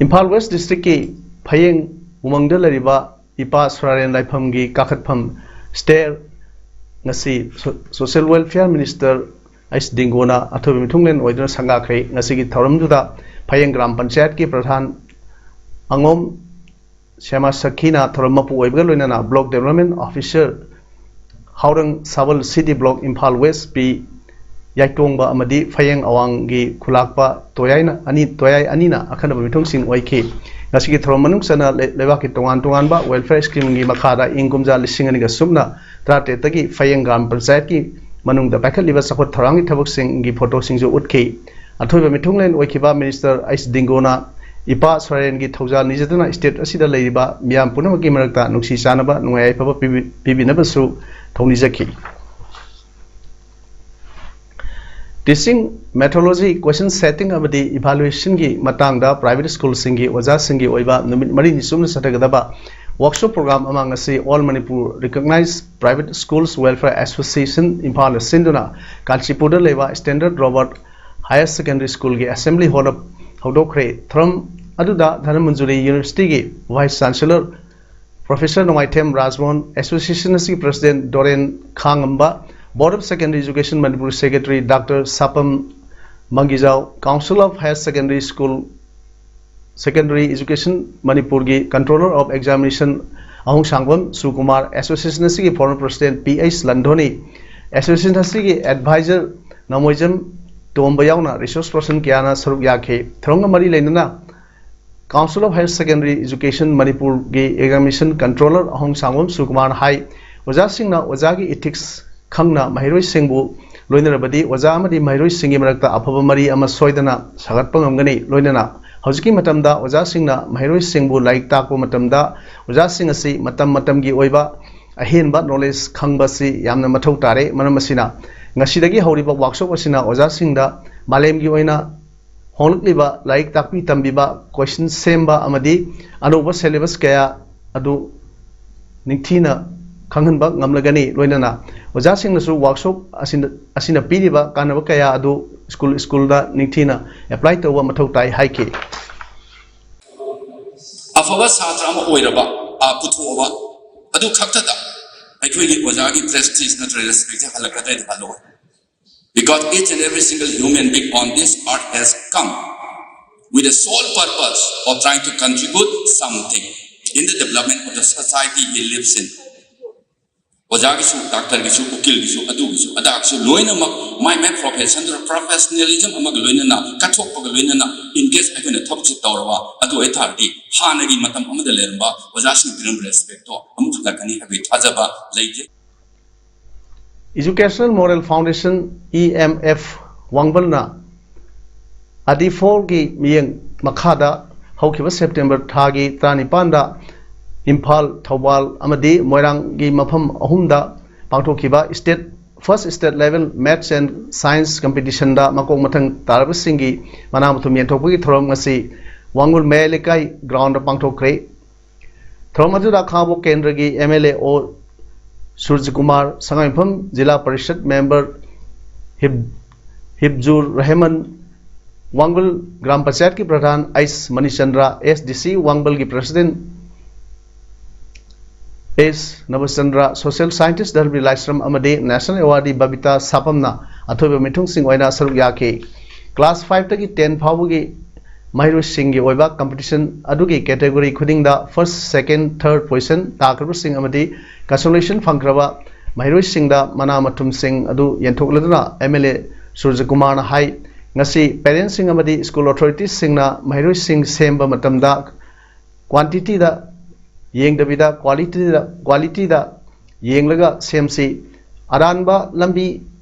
ꯏꯝꯐꯥꯜ West Districtꯀꯤ ꯐꯌꯦꯡ ꯎꯃꯪꯗ ꯂꯩꯔꯤꯕ ꯏꯄꯥ ꯁꯣꯔꯥꯔꯦꯟ ꯂꯥꯏꯐꯝꯒꯤ ꯀꯥꯈꯠꯐꯝ stair ꯉꯁꯤ so-, Social Welfare Minister H ꯗꯤꯡꯒꯣꯅ ꯑꯊꯣꯏꯕ ꯃꯤꯊꯨꯡꯂꯦꯟ ꯑꯣꯏꯗꯨꯅ ꯁꯪꯒꯥꯈ꯭ꯔꯦ꯫ ꯉꯁꯤꯒꯤ ꯊꯧꯔꯝꯗꯨꯗ ꯐꯌꯦꯡ ꯒ꯭ꯔꯥꯝ ꯄꯟꯆꯥꯌꯠꯀꯤ ꯄ꯭ꯔꯙꯥꯟ ꯑꯉꯣꯝ ꯁ꯭ꯌꯥꯃꯥ ꯁꯈꯤꯅ ꯊꯧꯔꯝ ꯃꯄꯨ ꯑꯣꯏꯕꯒ ꯂꯣꯏꯅꯅ Block Development Officer ꯍꯥꯎꯔꯪ ꯁꯥꯕꯜ, C D Block, Imphal West ꯄꯤ ꯌꯥꯏꯇꯣꯡꯕ ꯑꯃꯗꯤ ꯐꯌꯦꯡ ꯑꯋꯥꯡꯒꯤ ꯈꯨꯂꯥꯛꯄ ꯇꯣꯌꯥꯏꯅ ꯑꯅꯤ, ꯇꯣꯌꯥꯏ ꯑꯅꯤꯅ ꯑꯈꯟꯅꯕ ꯃꯤꯊꯨꯡꯁꯤꯡ ꯑꯣꯏꯈꯤ꯫ ꯉꯁꯤꯒꯤ ꯊꯧꯔꯝ ꯃꯅꯨꯡ ꯆꯟꯅ ꯂꯩ-, ꯂꯩꯕꯥꯛꯀꯤ ꯇꯣꯉꯥꯟ ꯇꯣꯉꯥꯟꯕ welfare schemeꯒꯤ ꯃꯈꯥꯗ ꯏꯪ ꯀꯨꯝꯖꯥ ꯂꯤꯁꯤꯡ ꯑꯅꯤꯒ ꯁꯨꯞꯅ ꯇꯔꯥꯇꯔꯦꯠꯇꯒꯤ ꯐꯌꯦꯡ ꯒ꯭ꯔꯥꯝ ꯄꯟꯆꯥꯌꯠꯀꯤ ꯃꯅꯨꯡꯗ ꯄꯥꯏꯈꯠꯂꯤꯕ ꯆꯥꯎꯈꯠ ꯊꯧꯔꯥꯡꯒꯤ ꯊꯕꯛꯁꯤꯡꯒꯤ ꯐꯣꯇꯣꯁꯤꯡꯁꯨ ꯎꯠꯈꯤ꯫ ꯑꯊꯣꯏꯕ ꯃꯤꯊꯨꯡꯂꯦꯟ ꯑꯣꯏꯈꯤꯕ Minister ꯑꯩꯆ ꯗꯤꯡꯒꯣꯅ ꯏꯄꯥ ꯁꯣꯔꯥꯔꯦꯟꯒꯤ ꯊꯧꯖꯥꯜ ꯅꯤꯖꯗꯨꯅ state ꯑꯁꯤꯗ ꯂꯩꯔꯤꯕ ꯃꯤꯌꯥꯝ ꯄꯨꯝꯅꯃꯛꯀꯤ ꯃꯔꯛꯇ ꯅꯨꯡꯁꯤ ꯆꯥꯟꯅꯕ, ꯅꯨꯡꯉꯥꯏ ꯌꯥꯏꯐꯕ ꯄꯤꯕꯤ-, ꯄꯤꯕꯤꯅꯕꯁꯨ ꯊꯧꯅꯤꯖꯈꯤ꯫ Teaching, metrology, question setting ꯑꯃꯗꯤ evaluationꯒꯤ ꯃꯇꯥꯡꯗ private schoolꯁꯤꯡꯒꯤ ꯑꯣꯖꯥꯁꯤꯡꯒꯤ ꯑꯣꯏꯕ ꯅꯨꯃꯤꯠ ꯃꯔꯤꯅꯤ ꯆꯨꯞꯅ ꯆꯠꯊꯒꯗꯕ workshop program ꯑꯃ ꯉꯁꯤ All Manipur Recognized Private Schools Welfare Association ꯏꯝꯐꯥꯜꯅ ꯁꯤꯟꯗꯨꯅ ꯀꯥꯟꯆꯤꯄꯨꯔꯗ ꯂꯩꯕ Standard Robert Higher Secondary Schoolꯒꯤ Assembly Hallꯗ ꯍꯧꯗꯣꯛꯈ꯭ꯔꯦ꯫ ꯊꯧꯔꯝ ꯑꯗꯨꯗ ꯙꯅꯃꯟꯖꯨꯔꯤ Universityꯒꯤ Vice Chancellor Professor ꯅꯣꯡꯃꯥꯏꯊꯦꯝ ꯔꯥꯖꯃꯣꯍꯟ, association ꯑꯁꯤꯒꯤ President ꯗꯣꯔꯦꯟ ꯈꯥꯉꯝꯕ, Board of Secondary Education Manipur Secretary Doctor ꯁꯥꯄꯝ ꯃꯪꯒꯤꯖꯥꯎ, Council of Higher Secondary School, Secondary Education ꯃꯅꯤꯄꯨꯔꯒꯤ Controller of Examination ꯑꯍꯣꯡꯁꯥꯡꯕꯝ ꯁꯨꯀꯨꯃꯥꯔ, ꯑꯦꯁꯣꯁꯤꯌꯦꯁꯟ ꯑꯁꯤꯒꯤ former president P H Landhoni, association ꯑꯁꯤꯒꯤ ꯑꯦꯗꯚꯥꯏꯖꯔ ꯅꯃꯣꯏꯖꯝ ꯇꯣꯝꯕ ꯌꯥꯎꯅ ꯔꯤꯁꯣꯔꯁ ꯄꯔꯁꯟ ꯀꯌꯥꯅ ꯁꯔꯨꯛ ꯌꯥꯈꯤ꯫ ꯊꯧꯔꯝꯒ ꯃꯔꯤ ꯂꯩꯅꯅ Council of Higher Secondary Education ꯃꯅꯤꯄꯨꯔꯒꯤ ꯑꯦꯛꯖꯥꯃꯤꯅꯦꯁꯟ ꯀꯟꯇ꯭ꯔꯣꯂꯔ ꯑꯍꯣꯡꯁꯥꯡꯕꯝ ꯁꯨꯀꯨꯃꯥꯔꯅ ꯍꯥꯏ, ꯑꯣꯖꯥꯁꯤꯡꯅ ꯑꯣꯖꯥꯒꯤ ꯏꯊꯤꯛꯁ ꯈꯪꯅ ꯃꯍꯩꯔꯣꯏꯁꯤꯡꯕꯨ ꯂꯣꯏꯅꯔꯕꯗꯤ ꯑꯣꯖꯥ ꯑꯃꯗꯤ ꯃꯍꯩꯔꯣꯏꯁꯤꯡꯒꯤ ꯃꯔꯛꯇ ꯑꯐꯕ ꯃꯔꯤ ꯑꯃ ꯁꯣꯏꯗꯅ ꯁꯥꯒꯠꯄ ꯉꯝꯒꯅꯤ꯫ ꯂꯣꯏꯅꯅ ꯍꯧꯖꯤꯛꯀꯤ ꯃꯇꯝꯗ ꯑꯣꯖꯥꯁꯤꯡꯅ ꯃꯍꯩꯔꯣꯏꯁꯤꯡꯕꯨ ꯂꯥꯏꯔꯤꯛ ꯇꯥꯛꯄ ꯃꯇꯝꯗ ꯑꯣꯖꯥꯁꯤꯡ ꯑꯁꯤ ꯃꯇꯝ ꯃꯇꯝꯒꯤ ꯑꯣꯏꯕ ꯑꯍꯦꯟꯕ ꯅꯣꯂꯦꯖ ꯈꯪꯕ ꯑꯁꯤ ꯌꯥꯝꯅ ꯃꯊꯧ ꯇꯥꯔꯦ꯫ ꯃꯔꯝ ꯑꯁꯤꯅ ꯉꯁꯤꯗꯒꯤ ꯍꯧꯔꯤꯕ ꯋꯥꯛꯁꯣꯞ ꯑꯁꯤꯅ ꯑꯣꯖꯥꯁꯤꯡꯗ ꯃꯥꯂꯦꯝꯒꯤ ꯑꯣꯏꯅ ꯍꯣꯡꯂꯛꯂꯤꯕ ꯂꯥꯏꯔꯤꯛ ꯇꯥꯛꯄꯤ ꯇꯝꯕꯤꯕ, ꯀꯣꯏꯁꯟ ꯁꯦꯝꯕ ꯑꯃꯗꯤ ꯑꯅꯧꯕ ꯁꯦꯂꯦꯕꯁ ꯀꯌꯥ ꯑꯗꯨ ꯅꯤꯡꯊꯤꯅ ꯈꯪꯍꯟꯕ ꯉꯝꯂꯒꯅꯤ꯫ ꯂꯣꯏꯅꯅ ꯑꯣꯖꯥꯁꯤꯡꯅꯁꯨ ꯋꯥꯛꯁꯣꯞ ꯑꯁꯤꯅ, ꯑꯁꯤꯅ ꯄꯤꯔꯤꯕ ꯀꯥꯟꯅꯕ ꯀꯌꯥ ꯑꯗꯨ ꯁ꯭ꯀꯨꯜ ꯁ꯭ꯀꯨꯜꯗ ꯅꯤꯡꯊꯤꯅ ꯑꯦꯄ꯭ꯂꯥꯏ ꯇꯧꯕ ꯃꯊꯧ ꯇꯥꯏ ꯍꯥꯏꯈꯤ꯫ ꯑꯐꯕ ꯁꯥꯇ꯭ꯔ ꯑꯃ ꯑꯣꯏꯔꯕ, ꯑ, ꯄꯨꯊꯣꯛꯑꯕ, ꯑꯗꯨ ꯈꯛꯇꯗ ꯑꯩꯈꯣꯏꯒꯤ ꯑꯣꯖꯥꯒꯤ ꯄ꯭ꯔꯦꯁꯇꯤꯖ ꯅꯠꯇ꯭ꯔꯒ ꯔꯦꯁꯄꯦꯛꯁꯦ ꯍꯜꯂꯛꯀꯗ꯭ꯔꯗꯤ ꯍꯜꯂꯛꯑꯣꯏ꯫ Because each and every single human being on this earth has come with a sole purpose of trying to contribute something in the development of the society he lives in. ꯑꯣꯖꯥꯒꯤꯁꯨ, ꯗꯥꯛꯇꯔꯒꯤꯁꯨ, ꯎꯀꯤꯜꯒꯤꯁꯨ, ꯑꯗꯨꯒꯤꯁꯨ, ꯑꯗꯥꯒꯤꯁꯨ ꯂꯣꯏꯅꯃꯛ ꯃꯥꯏ ꯃꯥꯏ ꯄ꯭ꯔꯣꯐꯦꯁꯟꯗꯨꯗ ꯄ꯭ꯔꯣꯐꯦꯁꯅꯦꯂꯤꯖꯝ ꯑꯃꯒ ꯂꯣꯏꯅꯅ ꯀꯠꯊꯣꯛꯄꯒ ꯂꯣꯏꯅꯅ ꯏꯟꯒꯦꯖ ꯑꯩꯈꯣꯏꯅ ꯊꯕꯛꯁꯦ ꯇꯧꯔꯕ, ꯑꯗꯨ ꯑꯣꯏꯇꯥꯔꯗꯤ ꯍꯥꯟꯅꯒꯤ ꯃꯇꯝ ꯑꯃꯗ ꯂꯩꯔꯝꯕ ꯑꯣꯖꯥꯁꯤꯡ ꯄꯤꯔꯝꯕ ꯔꯦꯁꯄꯦꯛꯇꯣ ꯑꯃꯨꯛ ꯍꯜꯂꯛꯀꯅꯤ ꯍꯥꯏꯕꯒꯤ ꯊꯥꯖꯕ ꯂꯩꯖꯩ꯫ Educational Moral Foundation, E M F, ꯋꯥꯡꯕꯜꯅ ꯑꯗꯤꯐꯣꯔꯒꯤ ꯃꯤꯠꯌꯦꯡ ꯃꯈꯥꯗ ꯍꯧꯈꯤꯕ ꯁꯦꯞꯇꯦꯝꯕꯔ ꯊꯥꯒꯤ ꯇꯔꯥꯅꯤꯄꯥꯟꯗ ꯏꯝꯐꯥꯜ, ꯊꯧꯕꯥꯜ ꯑꯃꯗꯤ ꯃꯣꯏꯔꯥꯡꯒꯤ ꯃꯐꯝ ꯑꯍꯨꯝꯗ ꯄꯥꯡꯊꯣꯛꯈꯤꯕ state, first state level maths and science competitionꯗ ꯃꯀꯣꯛ ꯃꯊꯪ ꯇꯥꯔꯕꯁꯤꯡꯒꯤ ꯃꯅꯥ ꯃꯊꯨꯝ ꯌꯦꯟꯊꯣꯛꯄꯒꯤ ꯊꯧꯔꯝ ꯉꯁꯤ ꯋꯥꯡꯒꯨꯜ ꯃꯌꯥꯏ ꯂꯩꯀꯥꯏ groundꯗ ꯄꯥꯡꯊꯣꯛꯈ꯭ꯔꯦ꯫ ꯊꯧꯔꯝ ꯑꯗꯨꯗ ꯈꯥꯉꯕꯣꯛ ꯀꯦꯟꯗ꯭ꯔꯒꯤ M L A O Surajkumar, Sangaiyumpham zila parishad member ꯍꯤꯕ-, ꯍꯤꯕꯖꯨꯔ ꯔꯍꯃꯟ, ꯋꯥꯡꯒꯨꯜ ꯒ꯭ꯔꯥꯝ ꯄꯟꯆꯥꯌꯠꯀꯤ ꯄ꯭ꯔꯙꯥꯟ ꯑꯩꯁ ꯃꯅꯤꯆꯟꯗ꯭ꯔ, S D C ꯋꯥꯡꯕꯜꯒꯤ president S Nabachandra, social scientist Dharbir Laishram ꯑꯃꯗꯤ ꯅꯦꯁꯅꯦꯜ ꯑꯦꯋꯥꯔꯗꯤ ꯕꯕꯤꯇꯥ ꯁꯥꯄꯝꯅ ꯑꯊꯣꯏꯕ ꯃꯤꯊꯨꯡꯁꯤꯡ ꯑꯣꯏꯅ ꯁꯔꯨꯛ ꯌꯥꯈꯤ꯫ ꯀ꯭ꯂꯥꯁ fiveꯇꯒꯤ ten ꯐꯥꯎꯕꯒꯤ ꯃꯍꯩꯔꯣꯏꯁꯤꯡꯒꯤ ꯑꯣꯏꯕ competition ꯑꯗꯨꯒꯤ category ꯈꯨꯗꯤꯡꯗ first, second, third position ꯇꯥꯈ꯭ꯔꯕꯁꯤꯡ ꯑꯃꯗꯤ consolation ꯐꯪꯈ꯭ꯔꯕ ꯃꯍꯩꯔꯣꯏꯁꯤꯡꯗ ꯃꯅꯥ ꯃꯊꯨꯝꯁꯤꯡ ꯑꯗꯨ ꯌꯦꯟꯊꯣꯛꯂꯗꯨꯅ M L A ꯁꯨꯔꯖꯀꯨꯃꯥꯔꯅ ꯍꯥꯏ, ꯉꯁꯤ parents ꯁꯤꯡ ꯑꯃꯗꯤ school authorities ꯁꯤꯡꯅ ꯃꯍꯩꯔꯣꯏꯁꯤꯡ ꯁꯦꯝꯕ ꯃꯇꯝꯗ quantity ꯗ ꯌꯦꯡꯗꯕꯤꯗ quality ꯗ, quality ꯗ ꯌꯦꯡꯂꯒ ꯁꯦꯝꯁꯤ꯫ ꯑꯔꯥꯟꯕ ꯂꯝꯕꯤ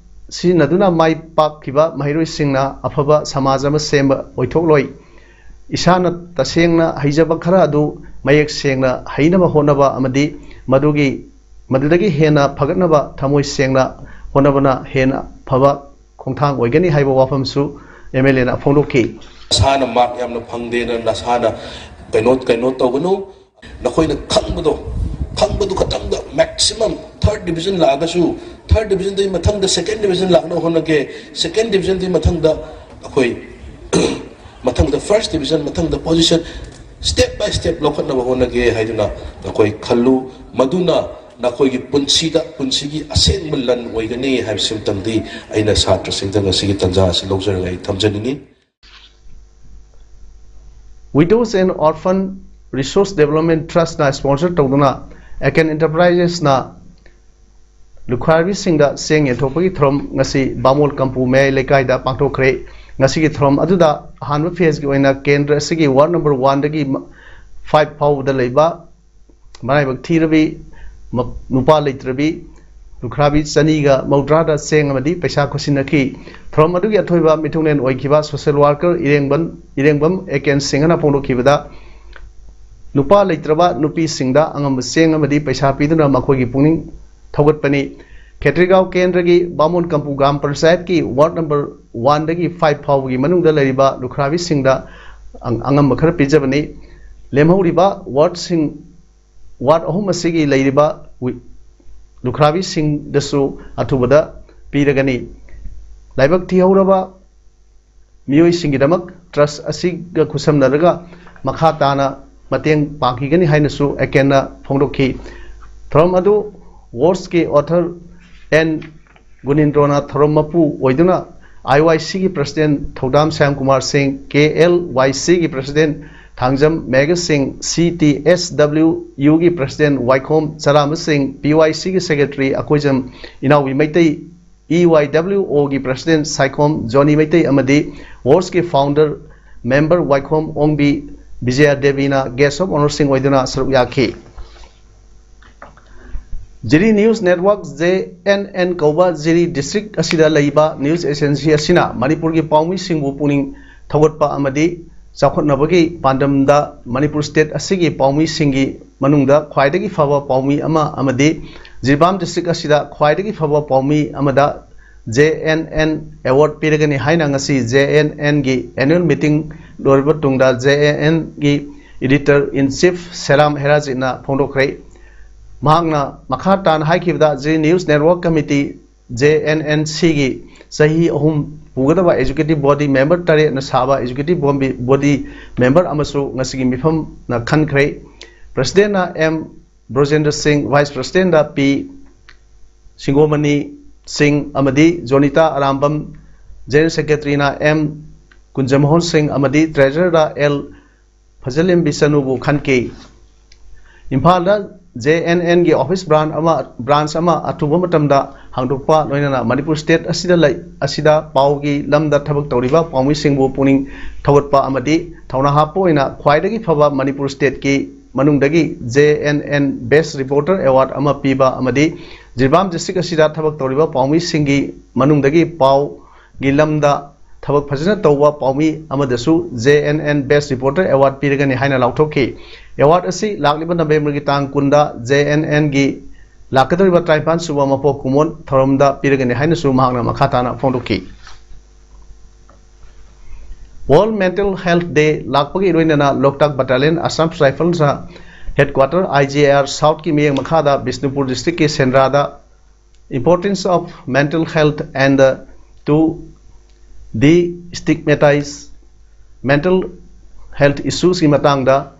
ꯁꯤꯖꯤꯟꯅꯗꯨꯅ ꯃꯥꯏ ꯄꯥꯛꯈꯤꯕ ꯃꯍꯩꯔꯣꯏꯁꯤꯡꯅ ꯑꯐꯕ ꯁꯃꯥꯖ ꯑꯃ ꯁꯦꯝꯕ ꯑꯣꯏꯊꯣꯛꯂꯣꯏ꯫ ꯏꯁꯥꯅ ꯇꯁꯦꯡꯅ ꯍꯩꯖꯕ ꯈꯔ ꯑꯗꯨ ꯃꯌꯦꯛ ꯁꯦꯡꯅ ꯍꯩꯅꯕ ꯍꯣꯠꯅꯕ ꯑꯃꯗꯤ ꯃꯗꯨꯒꯤ, ꯃꯗꯨꯗꯒꯤ ꯍꯦꯟꯅ ꯐꯒꯠꯅꯕ ꯊꯃꯣꯏ ꯁꯦꯡꯅ ꯍꯣꯠꯅꯕꯅ ꯍꯦꯟꯅ ꯐꯕ ꯈꯣꯡꯊꯥꯡ ꯑꯣꯏꯒꯅꯤ ꯍꯥꯏꯕ ꯋꯥꯐꯝꯁꯨ M L A ꯅ ꯐꯣꯡꯗꯣꯛꯈꯤ꯫ ꯅꯁꯥꯅ ꯃꯥꯔꯛ ꯌꯥꯝꯅ ꯐꯪꯗꯦꯅ ꯅꯁꯥꯅ ꯀꯩꯅꯣ ꯀꯩꯅꯣ ꯇꯧꯒꯅꯨ꯫ ꯅꯈꯣꯏꯅ ꯈꯪꯕꯗꯣ, ꯈꯪꯕꯗꯨ ꯈꯛꯇꯪꯗ maximum third division ꯂꯥꯛꯑꯒꯁꯨ, third division ꯗꯒꯤ ꯃꯊꯪꯗ second division ꯂꯥꯛꯅꯕ ꯍꯣꯠꯅꯒꯦ, second division ꯗꯒꯤ ꯃꯊꯪꯗ ꯑꯩꯈꯣꯏ ꯃꯊꯪꯗ first division, ꯃꯊꯪꯗ position step by step ꯂꯧꯈꯠꯅꯕ ꯍꯣꯠꯅꯒꯦ ꯍꯥꯏꯗꯨꯅ ꯅꯈꯣꯏ ꯈꯜꯂꯨ꯫ ꯃꯗꯨꯅ ꯅꯈꯣꯏꯒꯤ ꯄꯨꯟꯁꯤꯗ, ꯄꯨꯟꯁꯤꯒꯤ ꯑꯁꯦꯡꯕ ꯂꯟ ꯑꯣꯏꯒꯅꯤ ꯍꯥꯏꯕꯁꯤꯃꯇꯪꯗꯤ ꯑꯩꯅ ꯁꯥꯇ꯭ꯔꯁꯤꯡꯗ ꯉꯁꯤꯒꯤ ꯇꯥꯟꯖꯥ ꯑꯁꯤ ꯂꯧꯖꯔꯒ ꯑꯩ ꯊꯝꯖꯅꯤꯡꯏ꯫ Widows and Orphan Resource Development Trust ꯅ sponsor ꯇꯧꯗꯨꯅ Aken Enterprises ꯅ ꯂꯨꯈ꯭ꯔꯥꯕꯤꯁꯤꯡꯗ ꯆꯦꯡ ꯌꯦꯟꯊꯣꯛꯄꯒꯤ ꯊꯧꯔꯝ ꯉꯁꯤ ꯕꯥꯃꯣꯟ ꯀꯝꯄꯨ ꯃꯌꯥꯏ ꯂꯩꯀꯥꯏꯗ ꯄꯥꯡꯊꯣꯛꯈ꯭ꯔꯦ꯫ ꯉꯁꯤꯒꯤ ꯊꯧꯔꯝ ꯑꯗꯨꯗ ꯑꯍꯥꯟꯕ phase ꯀꯤ ꯑꯣꯏꯅ ꯀꯦꯟꯗ꯭ꯔ ꯑꯁꯤꯒꯤ ward number one ꯗꯒꯤ five ꯐꯥꯎꯕꯗ ꯂꯩꯕ ꯃꯔꯥꯏꯕꯛ ꯊꯤꯔꯕꯤ ꯃ-, ꯅꯨꯄꯥ ꯂꯩꯇ꯭ꯔꯕꯤ ꯂꯨꯈ꯭ꯔꯥꯕꯤ ꯆꯅꯤꯒ ꯃꯧꯗ꯭ꯔꯥꯗ ꯆꯦꯡ ꯑꯃꯗꯤ ꯄꯩꯁꯥ ꯈꯨꯠꯁꯤꯟꯅꯈꯤ꯫ ꯊꯧꯔꯝ ꯑꯗꯨꯒꯤ ꯑꯊꯣꯏꯕ ꯃꯤꯊꯨꯡꯂꯦꯟ ꯑꯣꯏꯈꯤꯕ social worker ꯏꯔꯦꯡꯕꯝ, ꯏꯔꯦꯡꯕꯝ ꯑꯦ ꯀꯦꯟ ꯁꯤꯡꯍꯅ ꯐꯣꯡꯗꯣꯛꯈꯤꯕꯗ, ꯅꯨꯄꯥ ꯂꯩꯇ꯭ꯔꯕ ꯅꯨꯄꯤꯁꯤꯡꯗ ꯑꯉꯝꯕ ꯆꯦꯡ ꯑꯃꯗꯤ ꯄꯩꯁꯥ ꯄꯤꯗꯨꯅ ꯃꯈꯣꯏꯒꯤ ꯄꯨꯛꯅꯤꯡ ꯊꯧꯒꯠꯄꯅꯤ꯫ ꯈꯦꯇ꯭ꯔꯤꯒꯥꯎ ꯀꯦꯟꯗ꯭ꯔꯒꯤ ꯕꯥꯃꯣꯟ ꯀꯝꯄꯨ ꯒ꯭ꯔꯥꯝ ꯄꯟꯆꯥꯌꯠꯀꯤ ward number one ꯗꯒꯤ five ꯐꯥꯎꯕꯒꯤ ꯃꯅꯨꯡꯗ ꯂꯩꯔꯤꯕ ꯂꯨꯈ꯭ꯔꯥꯕꯤꯁꯤꯡꯗ ꯑꯪ-, ꯑꯉꯝꯕ ꯈꯔ ꯄꯤꯖꯕꯅꯤ꯫ ꯂꯦꯝꯍꯧꯔꯤꯕ ward ꯁꯤꯡ, ward ꯑꯍꯨꯝ ꯑꯁꯤꯒꯤ ꯂꯩꯔꯤꯕ ꯋꯤ-, ꯂꯨꯈ꯭ꯔꯥꯕꯤꯁꯤꯡꯗꯁꯨ ꯑꯊꯨꯕꯗ ꯄꯤꯔꯒꯅꯤ꯫ ꯂꯥꯏꯕꯛ ꯊꯤꯍꯧꯔꯕ ꯃꯤꯑꯣꯏꯁꯤꯡꯒꯤꯗꯃꯛ trust ꯑꯁꯤꯒ ꯈꯨꯠꯁꯝꯅꯔꯒ ꯃꯈꯥ ꯇꯥꯅ ꯃꯇꯦꯡ ꯄꯥꯡꯈꯤꯒꯅꯤ ꯍꯥꯏꯅꯁꯨ ꯑꯦꯀꯦꯟꯅ ꯐꯣꯡꯗꯣꯛꯈꯤ꯫ ꯊꯧꯔꯝ ꯑꯗꯨ ꯋꯣꯔꯁꯀꯤ author ꯑꯦꯟ ꯒꯨꯅꯤꯟꯗ꯭ꯔꯣꯅ ꯊꯧꯔꯝ ꯃꯄꯨ ꯑꯣꯏꯗꯨꯅ ꯑꯥꯏ ꯋꯥꯏ ꯁꯤꯒꯤ ꯄ꯭ꯔꯁꯤꯗꯦꯟ ꯊꯧꯗꯥꯝ ꯁ꯭ꯌꯥꯝ ꯀꯨꯃꯥꯔ ꯁꯤꯡ, ꯀꯦ ꯑꯦꯜ ꯋꯥꯏ ꯁꯤꯒꯤ ꯄ꯭ꯔꯁꯤꯗꯦꯟ ꯊꯥꯡꯖꯝ ꯃꯦꯘ ꯁꯤꯡ, ꯁꯤ ꯇꯤ ꯑꯦꯁ ꯗꯕ꯭ꯂꯤꯎ ꯌꯨꯒꯤ ꯄ꯭ꯔꯁꯤꯗꯦꯟ ꯋꯥꯏꯈꯣꯝ ꯆꯔꯥꯝꯕ ꯁꯤꯡ, ꯄꯤ ꯋꯥꯏ ꯁꯤꯒꯤ ꯁꯦꯀ꯭ꯔꯦꯇꯔꯤ ꯑꯀꯣꯏꯖꯝ ꯏꯅꯥꯎꯕꯤ ꯃꯩꯇꯩ, ꯏ ꯋꯥꯏ ꯗꯕ꯭ꯂꯤꯎ ꯑꯣꯒꯤ ꯄ꯭ꯔꯁꯤꯗꯦꯟ ꯁꯥꯏꯈꯣꯝ ꯖꯣꯅꯤ ꯃꯩꯇꯩ ꯑꯃꯗꯤ ꯋꯣꯔꯁꯀꯤ ꯐꯥꯎꯟꯗꯔ ꯃꯦꯝꯕꯔ ꯋꯥꯏꯈꯣꯝ ꯑꯣꯡꯕꯤ ꯕꯤꯖꯌꯥ ꯗꯦꯕꯤꯅ ꯒꯦꯁ ꯑꯣꯐ ꯑꯣꯅꯔꯁꯤꯡ ꯑꯣꯏꯗꯨꯅ ꯁꯔꯨꯛ ꯌꯥꯈꯤ꯫ Jiri news network, J N N ꯀꯧꯕ ꯖꯤꯔꯤ ꯗꯤꯁꯇ꯭ꯔꯤꯛ ꯑꯁꯤꯗ ꯂꯩꯕ ꯅ꯭ꯌꯨꯁ ꯑꯦꯖꯦꯟꯁꯤ ꯑꯁꯤꯅ ꯃꯅꯤꯄꯨꯔꯒꯤ ꯄꯥꯎꯃꯤꯁꯤꯡꯕꯨ ꯄꯨꯛꯅꯤꯡ ꯊꯧꯒꯠꯄ ꯑꯃꯗꯤ ꯆꯥꯎꯈꯠꯅꯕꯒꯤ ꯄꯥꯟꯗꯝꯗ ꯃꯅꯤꯄꯨꯔ ꯁ꯭ꯇꯦꯠ ꯑꯁꯤꯒꯤ ꯄꯥꯎꯃꯤꯁꯤꯡꯒꯤ ꯃꯅꯨꯡꯗ ꯈ꯭ꯋꯥꯏꯗꯒꯤ ꯐꯕ ꯄꯥꯎꯃꯤ ꯑꯃ ꯑꯃꯗꯤ ꯖꯤꯔꯤꯕꯥꯝ ꯗꯤꯁꯇ꯭ꯔꯤꯛ ꯑꯁꯤꯗ ꯈ꯭ꯋꯥꯏꯗꯒꯤ ꯐꯕ ꯄꯥꯎꯃꯤ ꯑꯃꯗ ꯖꯦ ꯑꯦꯟ ꯑꯦꯟ ꯑꯦꯋꯥꯔꯗ ꯄꯤꯔꯒꯅꯤ ꯍꯥꯏꯅ ꯉꯁꯤ ꯖꯦ ꯑꯦꯟ ꯑꯦꯟꯒꯤ ꯑꯦꯅꯨꯋꯦꯜ ꯃꯤꯇꯤꯡ ꯂꯣꯏꯔꯕ ꯇꯨꯡꯗ ꯖꯦ ꯑꯦꯟ ꯑꯦꯟꯒꯤ ꯏꯗꯤꯇꯔ ꯏꯟ ꯆꯤꯐ ꯁꯦꯔꯥꯝ ꯍꯦꯔꯥꯖꯤꯠꯅ ꯐꯣꯡꯗꯣꯛꯈ꯭ꯔꯦ꯫ ꯃꯍꯥꯛꯅ ꯃꯈꯥ ꯇꯥꯅ ꯍꯥꯏꯈꯤꯕꯗ, G news network committee, J N N ꯁꯤꯒꯤ ꯆꯍꯤ ꯑꯍꯨꯝ ꯄꯨꯒꯗꯕ ꯑꯦꯖꯨꯀꯦꯇꯤꯚ ꯕꯣꯗꯤ ꯃꯦꯝꯕꯔ ꯇꯔꯦꯠꯅ ꯁꯥꯕ ꯑꯦꯖꯨꯀꯦꯇꯤꯚ ꯕꯣꯝꯕꯤ-, ꯕꯣꯗꯤ ꯃꯦꯝꯕꯔ ꯑꯃꯁꯨ ꯉꯁꯤꯒꯤ ꯃꯤꯐꯝꯅ ꯈꯟꯈ꯭ꯔꯦ꯫ ꯄ꯭ꯔꯁꯤꯗꯦꯟꯅ ꯑꯦꯝ ꯕ꯭ꯔꯣꯖꯦꯟꯗ꯭ꯔ ꯁꯤꯡ, ꯚꯥꯏꯁ ꯄ꯭ꯔꯁꯤꯗꯦꯟꯗ ꯄꯤ ꯁꯤꯡꯒꯣꯃꯅꯤ ꯁꯤꯡ ꯑꯃꯗꯤ ꯖꯣꯅꯤꯇꯥ ꯑꯔꯥꯝꯕꯝ, ꯖꯦꯅꯔꯦꯜ ꯁꯦꯀ꯭ꯔꯦꯇꯔꯤꯅ ꯑꯦꯝ ꯀꯨꯟꯖꯃꯣꯍꯟ ꯁꯤꯡ ꯑꯃꯗꯤ ꯇ꯭ꯔꯦꯖꯔꯔꯗ ꯑꯦꯜ ꯐꯖꯂꯦꯝꯕꯤ ꯆꯅꯨꯕꯨ ꯈꯟꯈꯤ꯫ ꯏꯝꯐꯥꯜꯗ ꯖꯦ ꯑꯦꯟ ꯑꯦꯟꯒꯤ ꯑꯣꯐꯤꯁ ꯕ꯭ꯔꯥꯟ ꯑꯃ, ꯕ꯭ꯔꯥꯟꯁ ꯑꯃ ꯑꯊꯨꯕ ꯃꯇꯝꯗ ꯍꯥꯡꯗꯣꯛꯄ, ꯂꯣꯏꯅꯅ ꯃꯅꯤꯄꯨꯔ ꯁ꯭ꯇꯦꯠ ꯑꯁꯤꯗ ꯂꯩ, ꯑꯁꯤꯗ ꯄꯥꯎꯒꯤ ꯂꯝꯗ ꯊꯕꯛ ꯇꯧꯔꯤꯕ ꯄꯥꯎꯃꯤꯁꯤꯡꯕꯨ ꯄꯨꯛꯅꯤꯡ ꯊꯧꯒꯠꯄ ꯑꯃꯗꯤ ꯊꯧꯅꯥ ꯍꯥꯞꯄ ꯑꯣꯏꯅ ꯈ꯭ꯋꯥꯏꯗꯒꯤ ꯐꯕ ꯃꯅꯤꯄꯨꯔ ꯁ꯭ꯇꯦꯠꯀꯤ ꯃꯅꯨꯡꯗꯒꯤ J N N best reporter award ꯑꯃ ꯄꯤꯕ ꯑꯃꯗꯤ ꯖꯤꯔꯤꯕꯥꯝ ꯗꯤꯁꯇ꯭ꯔꯤꯛ ꯑꯁꯤꯗ ꯊꯕꯛ ꯇꯧꯔꯤꯕ ꯄꯥꯎꯃꯤꯁꯤꯡꯒꯤ ꯃꯅꯨꯡꯗꯒꯤ ꯄꯥꯎꯒꯤ ꯂꯝꯗ ꯊꯕꯛ ꯐꯖꯅ ꯇꯧꯕ ꯄꯥꯎꯃꯤ ꯑꯃꯗꯁꯨ J N N best reporter award ꯄꯤꯔꯒꯅꯤ ꯍꯥꯏꯅ ꯂꯥꯎꯊꯣꯛꯈꯤ꯫ ꯑꯦꯋꯥꯔꯗ ꯑꯁꯤ ꯂꯥꯛꯂꯤꯕ ꯅꯕꯦꯝꯕꯔꯒꯤ ꯇꯥꯡ ꯀꯨꯟꯗ ꯖꯦ ꯑꯦꯟ ꯑꯦꯟꯒꯤ ꯂꯥꯛꯀꯗꯧꯔꯤꯕ ꯇꯔꯥꯅꯤꯄꯥꯟ ꯁꯨꯕ ꯃꯄꯣꯛ ꯀꯨꯝꯑꯣꯟ ꯊꯧꯔꯝꯗ ꯄꯤꯔꯒꯅꯤ ꯍꯥꯏꯅꯁꯨ ꯃꯍꯥꯛꯅ ꯃꯈꯥ ꯇꯥꯅ ꯐꯣꯡꯗꯣꯛꯈꯤ꯫ World Mental Health Day ꯂꯥꯛꯄꯒ ꯏꯔꯣꯏꯅꯅ ꯂꯣꯛꯇꯥꯛ ꯕꯠꯇꯥꯂꯤꯌꯟ ꯑꯁꯥꯝ ꯔꯥꯏꯐꯜꯁ ꯍꯦꯗꯀ꯭ꯋꯥꯇꯔ, ꯑꯥꯏ ꯖꯤ ꯑꯥꯏ ꯑꯥꯔ ꯁꯥꯎꯠꯀꯤ ꯃꯤꯠꯌꯦꯡ ꯃꯈꯥꯗ ꯕꯤꯁꯅꯨꯄꯨꯔ ꯗꯤꯁꯇ꯭ꯔꯤꯛꯀꯤ ꯁꯦꯟꯗ꯭ꯔꯥꯗ Importance of Mental Health and to Destigmatize Mental Health Issuesꯀꯤ ꯃꯇꯥꯡꯗ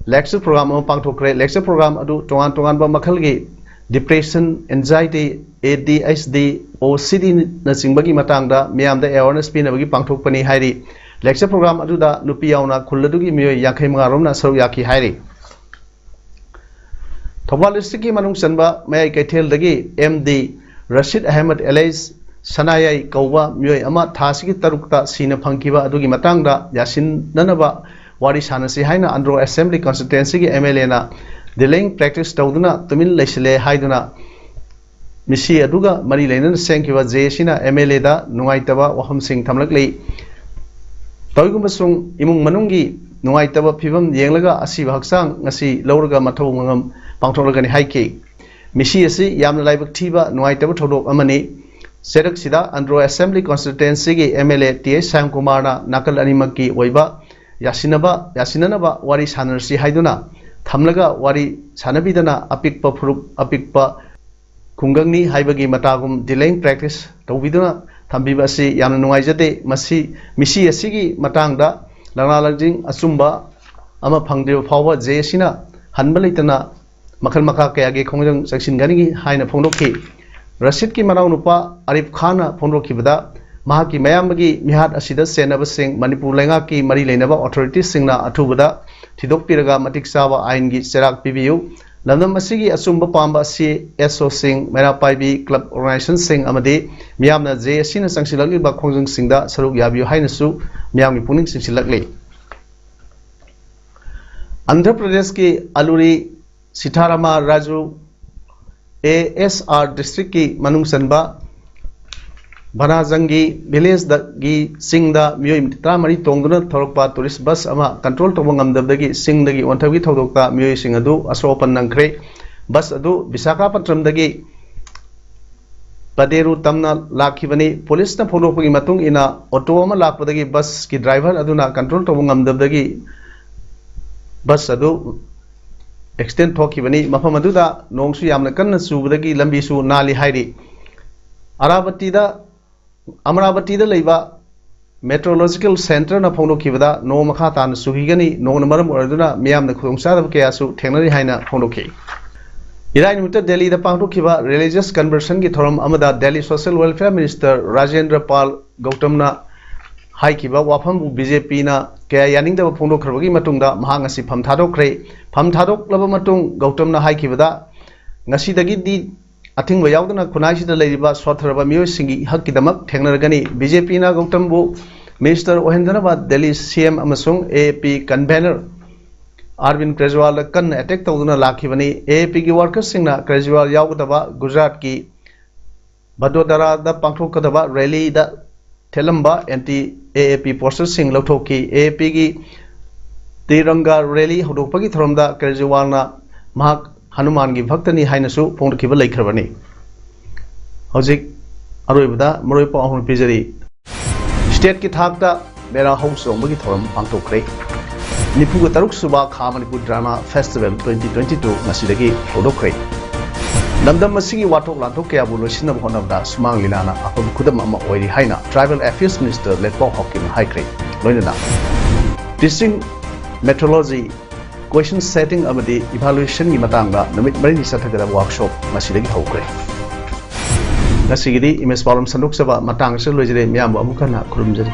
lecture program ꯑꯃ ꯄꯥꯡꯊꯣꯛꯈ꯭ꯔꯦ꯫ Lecture program ꯑꯗꯨ ꯇꯣꯉꯥꯟ ꯇꯣꯉꯥꯟꯕ ꯃꯈꯜꯒꯤ depression, anxiety, A D H D, O C D ꯅꯆꯤꯡꯕꯒꯤ ꯃꯇꯥꯡꯗ ꯃꯤꯌꯥꯝꯗ awareness ꯄꯤꯅꯕꯒꯤ ꯄꯥꯡꯊꯣꯛꯄꯅꯤ ꯍꯥꯏꯔꯤ꯫ Lecture program ꯑꯗꯨꯗ ꯅꯨꯄꯤ ꯌꯥꯎꯅ ꯈꯨꯜ ꯑꯗꯨꯒꯤ ꯃꯤꯑꯣꯏ ꯌꯥꯡꯈꯩ ꯃꯉꯥ ꯔꯣꯝꯅ ꯁꯔꯨꯛ ꯌꯥꯈꯤ ꯍꯥꯏꯔꯤ꯫ ꯊꯧꯕꯥꯜ district ꯀꯤ ꯃꯅꯨꯡ ꯆꯟꯕ ꯃꯌꯥꯏ ꯀꯩꯊꯦꯜꯗꯒꯤ M D ꯔꯁꯤꯗ ꯑꯍꯃꯗ alias ꯁꯅꯥꯌꯥꯏ ꯀꯧꯕ ꯃꯤꯑꯣꯏ ꯑꯃ ꯊꯥ ꯑꯁꯤꯒꯤ ꯇꯔꯨꯛꯇ ꯁꯤꯅ ꯐꯪꯈꯤꯕ ꯑꯗꯨꯒꯤ ꯃꯇꯥꯡꯗ ꯌꯥꯁꯤꯟꯅꯅꯕ ꯋꯥꯔꯤ ꯁꯥꯟꯅꯁꯤ ꯍꯥꯏꯅ ꯑꯟꯗ꯭ꯔꯣ Assembly Constituency ꯒꯤ M L A ꯅ delaying practice ꯇꯧꯗꯨꯅ ꯇꯨꯃꯤꯟ ꯂꯩꯁꯤꯜꯂꯦ ꯍꯥꯏꯗꯨꯅ ꯃꯤꯁꯤ ꯑꯗꯨꯒ ꯃꯔꯤ ꯂꯩꯅꯅ ꯁꯦꯝꯈꯤꯕ J A C ꯅ M L A ꯗ ꯅꯨꯡꯉꯥꯏꯇꯕ ꯋꯥꯐꯝꯁꯤꯡ ꯊꯝꯂꯛꯂꯤ꯫ ꯇꯧꯏꯒꯨꯝꯕꯁꯨꯡ ꯏꯃꯨꯡ ꯃꯅꯨꯡꯒꯤ ꯅꯨꯡꯉꯥꯏꯇꯕ ꯐꯤꯕꯝ ꯌꯦꯡꯂꯒ ꯑꯁꯤꯕ ꯍꯛꯆꯥꯡ ꯉꯁꯤ ꯂꯧꯔꯒ ꯃꯊꯧ ꯃꯉꯝ ꯄꯥꯡꯊꯣꯛꯂꯒꯅꯤ ꯍꯥꯏꯈꯤ꯫ ꯃꯤꯁꯤ ꯑꯁꯤ ꯌꯥꯝꯅ ꯂꯥꯏꯕꯛ ꯊꯤꯕ ꯅꯨꯡꯉꯥꯏꯇꯕ ꯊꯧꯗꯣꯛ ꯑꯃꯅꯤ꯫ ꯆꯩꯔꯛꯁꯤꯗ ꯑꯟꯗ꯭ꯔꯣ Assembly Constituency ꯒꯤ M L A T H ꯁ꯭ꯌꯥꯝꯀꯨꯃꯥꯔꯅ ꯅꯥꯀꯜ ꯑꯅꯤꯃꯛꯀꯤ ꯑꯣꯏꯕ ꯌꯥꯁꯤꯟꯅꯕ, ꯌꯥꯁꯤꯟꯅꯅꯕ ꯋꯥꯔꯤ ꯁꯥꯟꯅꯔꯁꯤ ꯍꯥꯏꯗꯨꯅ ꯊꯝꯂꯒ ꯋꯥꯔꯤ ꯁꯥꯟꯅꯕꯤꯗꯅ ꯑꯄꯤꯛꯄ ꯐꯨꯔꯨꯞ, ꯑꯄꯤꯛꯄ ꯈꯨꯡꯒꯪꯅꯤ ꯍꯥꯏꯕꯒꯤ ꯃꯇꯥꯒꯨꯝ delaying practice ꯇꯧꯕꯤꯗꯨꯅ ꯊꯝꯕꯤꯕ ꯑꯁꯤ ꯌꯥꯝꯅ ꯅꯨꯡꯉꯥꯏꯖꯗꯦ꯫ ꯃꯁꯤ, ꯃꯤꯁꯤ ꯑꯁꯤꯒꯤ ꯃꯇꯥꯡꯗ ꯂꯛꯅꯥ ꯂꯛꯖꯤꯡ ꯑꯆꯨꯝꯕ ꯑꯃ ꯐꯪꯗ꯭ꯔꯤꯕ ꯐꯥꯎꯕ J A C ꯅ ꯍꯟꯕ ꯂꯩꯇꯅ ꯃꯈꯜ ꯃꯈꯥ ꯀꯌꯥꯒꯤ ꯈꯣꯡꯖꯪ ꯆꯪꯁꯤꯟꯒꯅꯤ ꯍꯥꯏꯅ ꯐꯣꯡꯗꯣꯛꯈꯤ꯫ ꯔꯁꯤꯗꯀꯤ ꯃꯅꯥꯎꯅꯨꯄꯥ ꯑꯔꯤꯐ ꯈꯥꯟꯅ ꯐꯣꯡꯗꯣꯛꯈꯤꯕꯗ, ꯃꯍꯥꯛꯀꯤ ꯃꯌꯥꯝꯕꯒꯤ ꯃꯤꯍꯥꯠ ꯑꯁꯤꯗ ꯆꯦꯟꯅꯕꯁꯤꯡ ꯃꯅꯤꯄꯨꯔ ꯂꯩꯉꯥꯛꯀꯤ ꯃꯔꯤ ꯂꯩꯅꯕ authorities ꯁꯤꯡꯅ ꯑꯊꯨꯕꯗ ꯊꯤꯗꯣꯛꯄꯤꯔꯒ ꯃꯇꯤꯛ ꯆꯥꯕ ꯑꯥꯏꯟꯒꯤ ꯆꯩꯔꯥꯛ ꯄꯤꯕꯤꯌꯨ꯫ ꯂꯝꯗꯝ ꯑꯁꯤꯒꯤ ꯑꯆꯨꯝꯕ ꯄꯥꯝꯕ C S O ꯁꯤꯡ, ꯃꯩꯔꯥ ꯄꯥꯏꯕꯤ club organization ꯁꯤꯡ ꯑꯃꯗꯤ ꯃꯤꯌꯥꯝꯅ J A C ꯅ ꯆꯪꯁꯤꯜꯂꯛꯂꯤꯕ ꯈꯣꯡꯖꯪꯁꯤꯡꯗ ꯁꯔꯨꯛ ꯌꯥꯕꯤꯌꯨ ꯍꯥꯏꯅꯁꯨ ꯃꯤꯌꯥꯝꯒꯤ ꯄꯨꯛꯅꯤꯡ ꯆꯤꯡꯁꯤꯜꯂꯛꯂꯤ꯫ ꯑꯟꯙ꯭ꯔ ꯄ꯭ꯔꯗꯦꯁꯀꯤ ꯑꯂꯨꯔꯤ ꯁꯤꯊꯥꯔꯥꯃ Raju A S R district ꯀꯤ ꯃꯅꯨꯡ ꯆꯟꯕ ꯕꯅꯥꯖꯪꯒꯤ village ꯗꯒꯤ ꯆꯤꯡꯗ ꯃꯤꯑꯣꯏ ꯇꯔꯥꯃꯔꯤ ꯇꯣꯡꯗꯨꯅ ꯊꯧꯔꯛꯄ tourist bus ꯑꯃ control ꯇꯧꯕ ꯉꯝꯗꯕꯗꯒꯤ ꯆꯤꯡꯗꯒꯤ ꯑꯣꯟꯊꯕꯒꯤ ꯊꯧꯗꯣꯛꯇ ꯃꯤꯑꯣꯏꯁꯤꯡ ꯑꯗꯨ ꯑꯁꯣꯛ ꯑꯄꯟ ꯅꯪꯈ꯭ꯔꯦ꯫ Bus ꯑꯗꯨ ꯕꯤꯁꯥꯈꯥꯄꯠꯅꯝꯗꯒꯤ ꯄꯗꯦꯔꯨ ꯇꯝꯅ ꯂꯥꯛꯈꯤꯕꯅꯤ꯫ Police ꯅ ꯐꯣꯡꯗꯣꯛꯄꯒꯤ ꯃꯇꯨꯡ ꯏꯟꯅ, auto ꯑꯃ ꯂꯥꯛꯄꯗꯒꯤ bus ꯀꯤ driver ꯑꯗꯨꯅ control ꯇꯧꯕ ꯉꯝꯗꯕꯗꯒꯤ bus ꯑꯗꯨ accident ꯊꯣꯛꯈꯤꯕꯅꯤ꯫ ꯃꯐꯝ ꯑꯗꯨꯗ ꯅꯣꯡꯁꯨ ꯌꯥꯝꯅ ꯀꯟꯅ ꯆꯨꯕꯗꯒꯤ ꯂꯝꯕꯤꯁꯨ ꯅꯥꯜꯂꯤ ꯍꯥꯏꯔꯤ꯫ ꯑꯔꯥꯕꯇꯤꯗ, ꯑꯃꯔꯥꯕꯇꯤꯗ ꯂꯩꯕ meteorological centre ꯅ ꯐꯣꯡꯗꯣꯛꯈꯤꯕꯗ, ꯅꯣꯡ ꯃꯈꯥ ꯇꯥꯅ ꯆꯨꯈꯤꯒꯅꯤ꯫ ꯅꯣꯡꯅ ꯃꯔꯝ ꯑꯣꯏꯔꯗꯨꯅ ꯃꯤꯌꯥꯝꯅ ꯈꯨꯗꯣꯡꯆꯥꯗꯕ ꯀꯌꯥꯁꯨ ꯊꯦꯡꯅꯔꯤ ꯍꯥꯏꯅ ꯐꯣꯡꯗꯣꯛꯈꯤ꯫ ꯏꯔꯥꯏ ꯅꯨꯃꯤꯠꯇ ꯗꯦꯜꯂꯤꯗ ꯄꯥꯡꯊꯣꯛꯈꯤꯕ religious conversionꯒꯤ ꯊꯧꯔꯝ ꯑꯃꯗ Delhi social welfare minister Rajendra ꯄꯥꯜ ꯒꯧꯇꯝꯅ ꯍꯥꯏꯈꯤꯕ ꯋꯥꯐꯝꯕꯨ BJPꯅ ꯀꯌꯥ ꯌꯥꯅꯤꯡꯗꯕ ꯐꯣꯡꯗꯣꯛꯈ꯭ꯔꯕꯒꯤ ꯃꯇꯨꯡꯗ ꯃꯍꯥꯛ ꯉꯁꯤ ꯐꯝ ꯊꯥꯗꯣꯛꯈ꯭ꯔꯦ꯫ ꯐꯝ ꯊꯥꯗꯣꯛꯂꯕ ꯃꯇꯨꯡ ꯒꯧꯇꯝꯅ ꯍꯥꯏꯈꯤꯕꯗ, ꯉꯁꯤꯗꯒꯤꯗꯤ ꯑꯊꯤꯡꯕ ꯌꯥꯎꯗꯅ ꯈꯨꯟꯅꯥꯏꯁꯤꯗ ꯂꯩꯔꯤꯕ ꯁꯣꯠꯊꯔꯕ ꯃꯤꯑꯣꯏꯁꯤꯡꯒꯤ ꯏꯍꯛꯀꯤꯗꯃꯛ ꯊꯦꯡꯅꯔꯒꯅꯤ꯫ BJPꯅ ꯒꯧꯇꯝꯕꯨ minister ꯑꯣꯏꯍꯟꯗꯅꯕ ꯗꯦꯜꯂꯤ CM ꯑꯃꯁꯨꯡ AAP convener ꯑꯔꯕꯤꯟ ꯀ꯭ꯔꯦꯖꯋꯥꯜꯗ ꯀꯟꯅ attack ꯇꯧꯗꯨꯅ ꯂꯥꯛꯈꯤꯕꯅꯤ꯫ AAPꯒꯤ workersꯁꯤꯡꯅ ꯀ꯭ꯔꯦꯖꯋꯥꯜ ꯌꯥꯎꯒꯗꯕ ꯒꯨꯖꯔꯥꯠꯀꯤ ꯚꯗꯣꯗꯔꯥꯗ ꯄꯥꯡꯊꯣꯛꯀꯗꯕ rallyꯗ ꯊꯦꯠꯂꯝꯕ anti AAP posterꯁꯤꯡ ꯂꯧꯊꯣꯛꯈꯤ꯫ AAPꯒꯤ ꯇꯤꯔꯪꯒꯥ rally ꯍꯧꯗꯣꯛꯄꯒꯤ ꯊꯧꯔꯝꯗ ꯀ꯭ꯔꯦꯖꯋꯥꯜꯅ ꯃꯍꯥꯛ ꯍꯅꯨꯃꯥꯟꯒꯤ ꯚꯛꯇꯅꯤ ꯍꯥꯏꯅꯁꯨ ꯐꯣꯡꯗꯣꯛꯈꯤꯕ ꯂꯩꯈ꯭ꯔꯕꯅꯤ꯫ ꯍꯧꯖꯤꯛ ꯑꯔꯣꯏꯕꯗ ꯃꯔꯨꯑꯣꯏ ꯄꯥꯎ ꯑꯍꯨꯝ ꯄꯤꯖꯔꯤ꯫ stateꯀꯤ ꯊꯥꯛꯇ ꯃꯦꯔꯥ ꯍꯧ ꯆꯣꯡꯕꯒꯤ ꯊꯧꯔꯝ ꯄꯥꯡꯊꯣꯛꯈ꯭ꯔꯦ꯫ ꯅꯤꯐꯨꯒ ꯇꯔꯨꯛ ꯁꯨꯕ ꯈꯥ Manipur drama festival twenty twenty two ꯉꯁꯤꯗꯒꯤ ꯍꯧꯗꯣꯛꯈ꯭ꯔꯦ꯫ ꯂꯝꯗꯝ ꯑꯁꯤꯒꯤ ꯋꯥꯊꯣꯛ ꯂꯥꯟꯊꯣꯛ ꯀꯌꯥꯕꯨ ꯂꯣꯏꯁꯤꯟꯅꯕ ꯍꯣꯠꯅꯕꯗ ꯁꯨꯃꯥꯡ ꯂꯤꯂꯥꯅ ꯑꯐꯕ ꯈꯨꯗꯝ ꯑꯃ ꯑꯣꯏꯔꯤ ꯍꯥꯏꯅ tribal affairs minister ꯂꯦꯠꯄꯥꯎ ꯍꯥꯎꯀꯤꯞꯅ ꯍꯥꯏꯈ꯭ꯔꯦ꯫ ꯂꯣꯏꯅꯅ teaching methodology, question setting ꯑꯃꯗꯤ evaluationꯒꯤ ꯃꯇꯥꯡꯗ ꯅꯨꯃꯤꯠ ꯃꯔꯤꯅꯤ ꯆꯠꯊꯒꯗꯕ workshop ꯉꯁꯤꯗꯒꯤ ꯍꯧꯈ꯭ꯔꯦ꯫ ꯉꯁꯤꯒꯤꯗꯤ ꯏꯃꯦꯖ ꯄꯥꯎꯔꯝ ꯁꯟꯗꯣꯛꯆꯕ ꯃꯇꯥꯡ ꯑꯁꯤꯗ ꯂꯣꯏꯖꯔꯦ꯫ ꯃꯤꯌꯥꯝꯕꯨ ꯑꯃꯨꯛ ꯍꯟꯅ ꯈꯨꯔꯨꯝꯖꯔꯤ꯫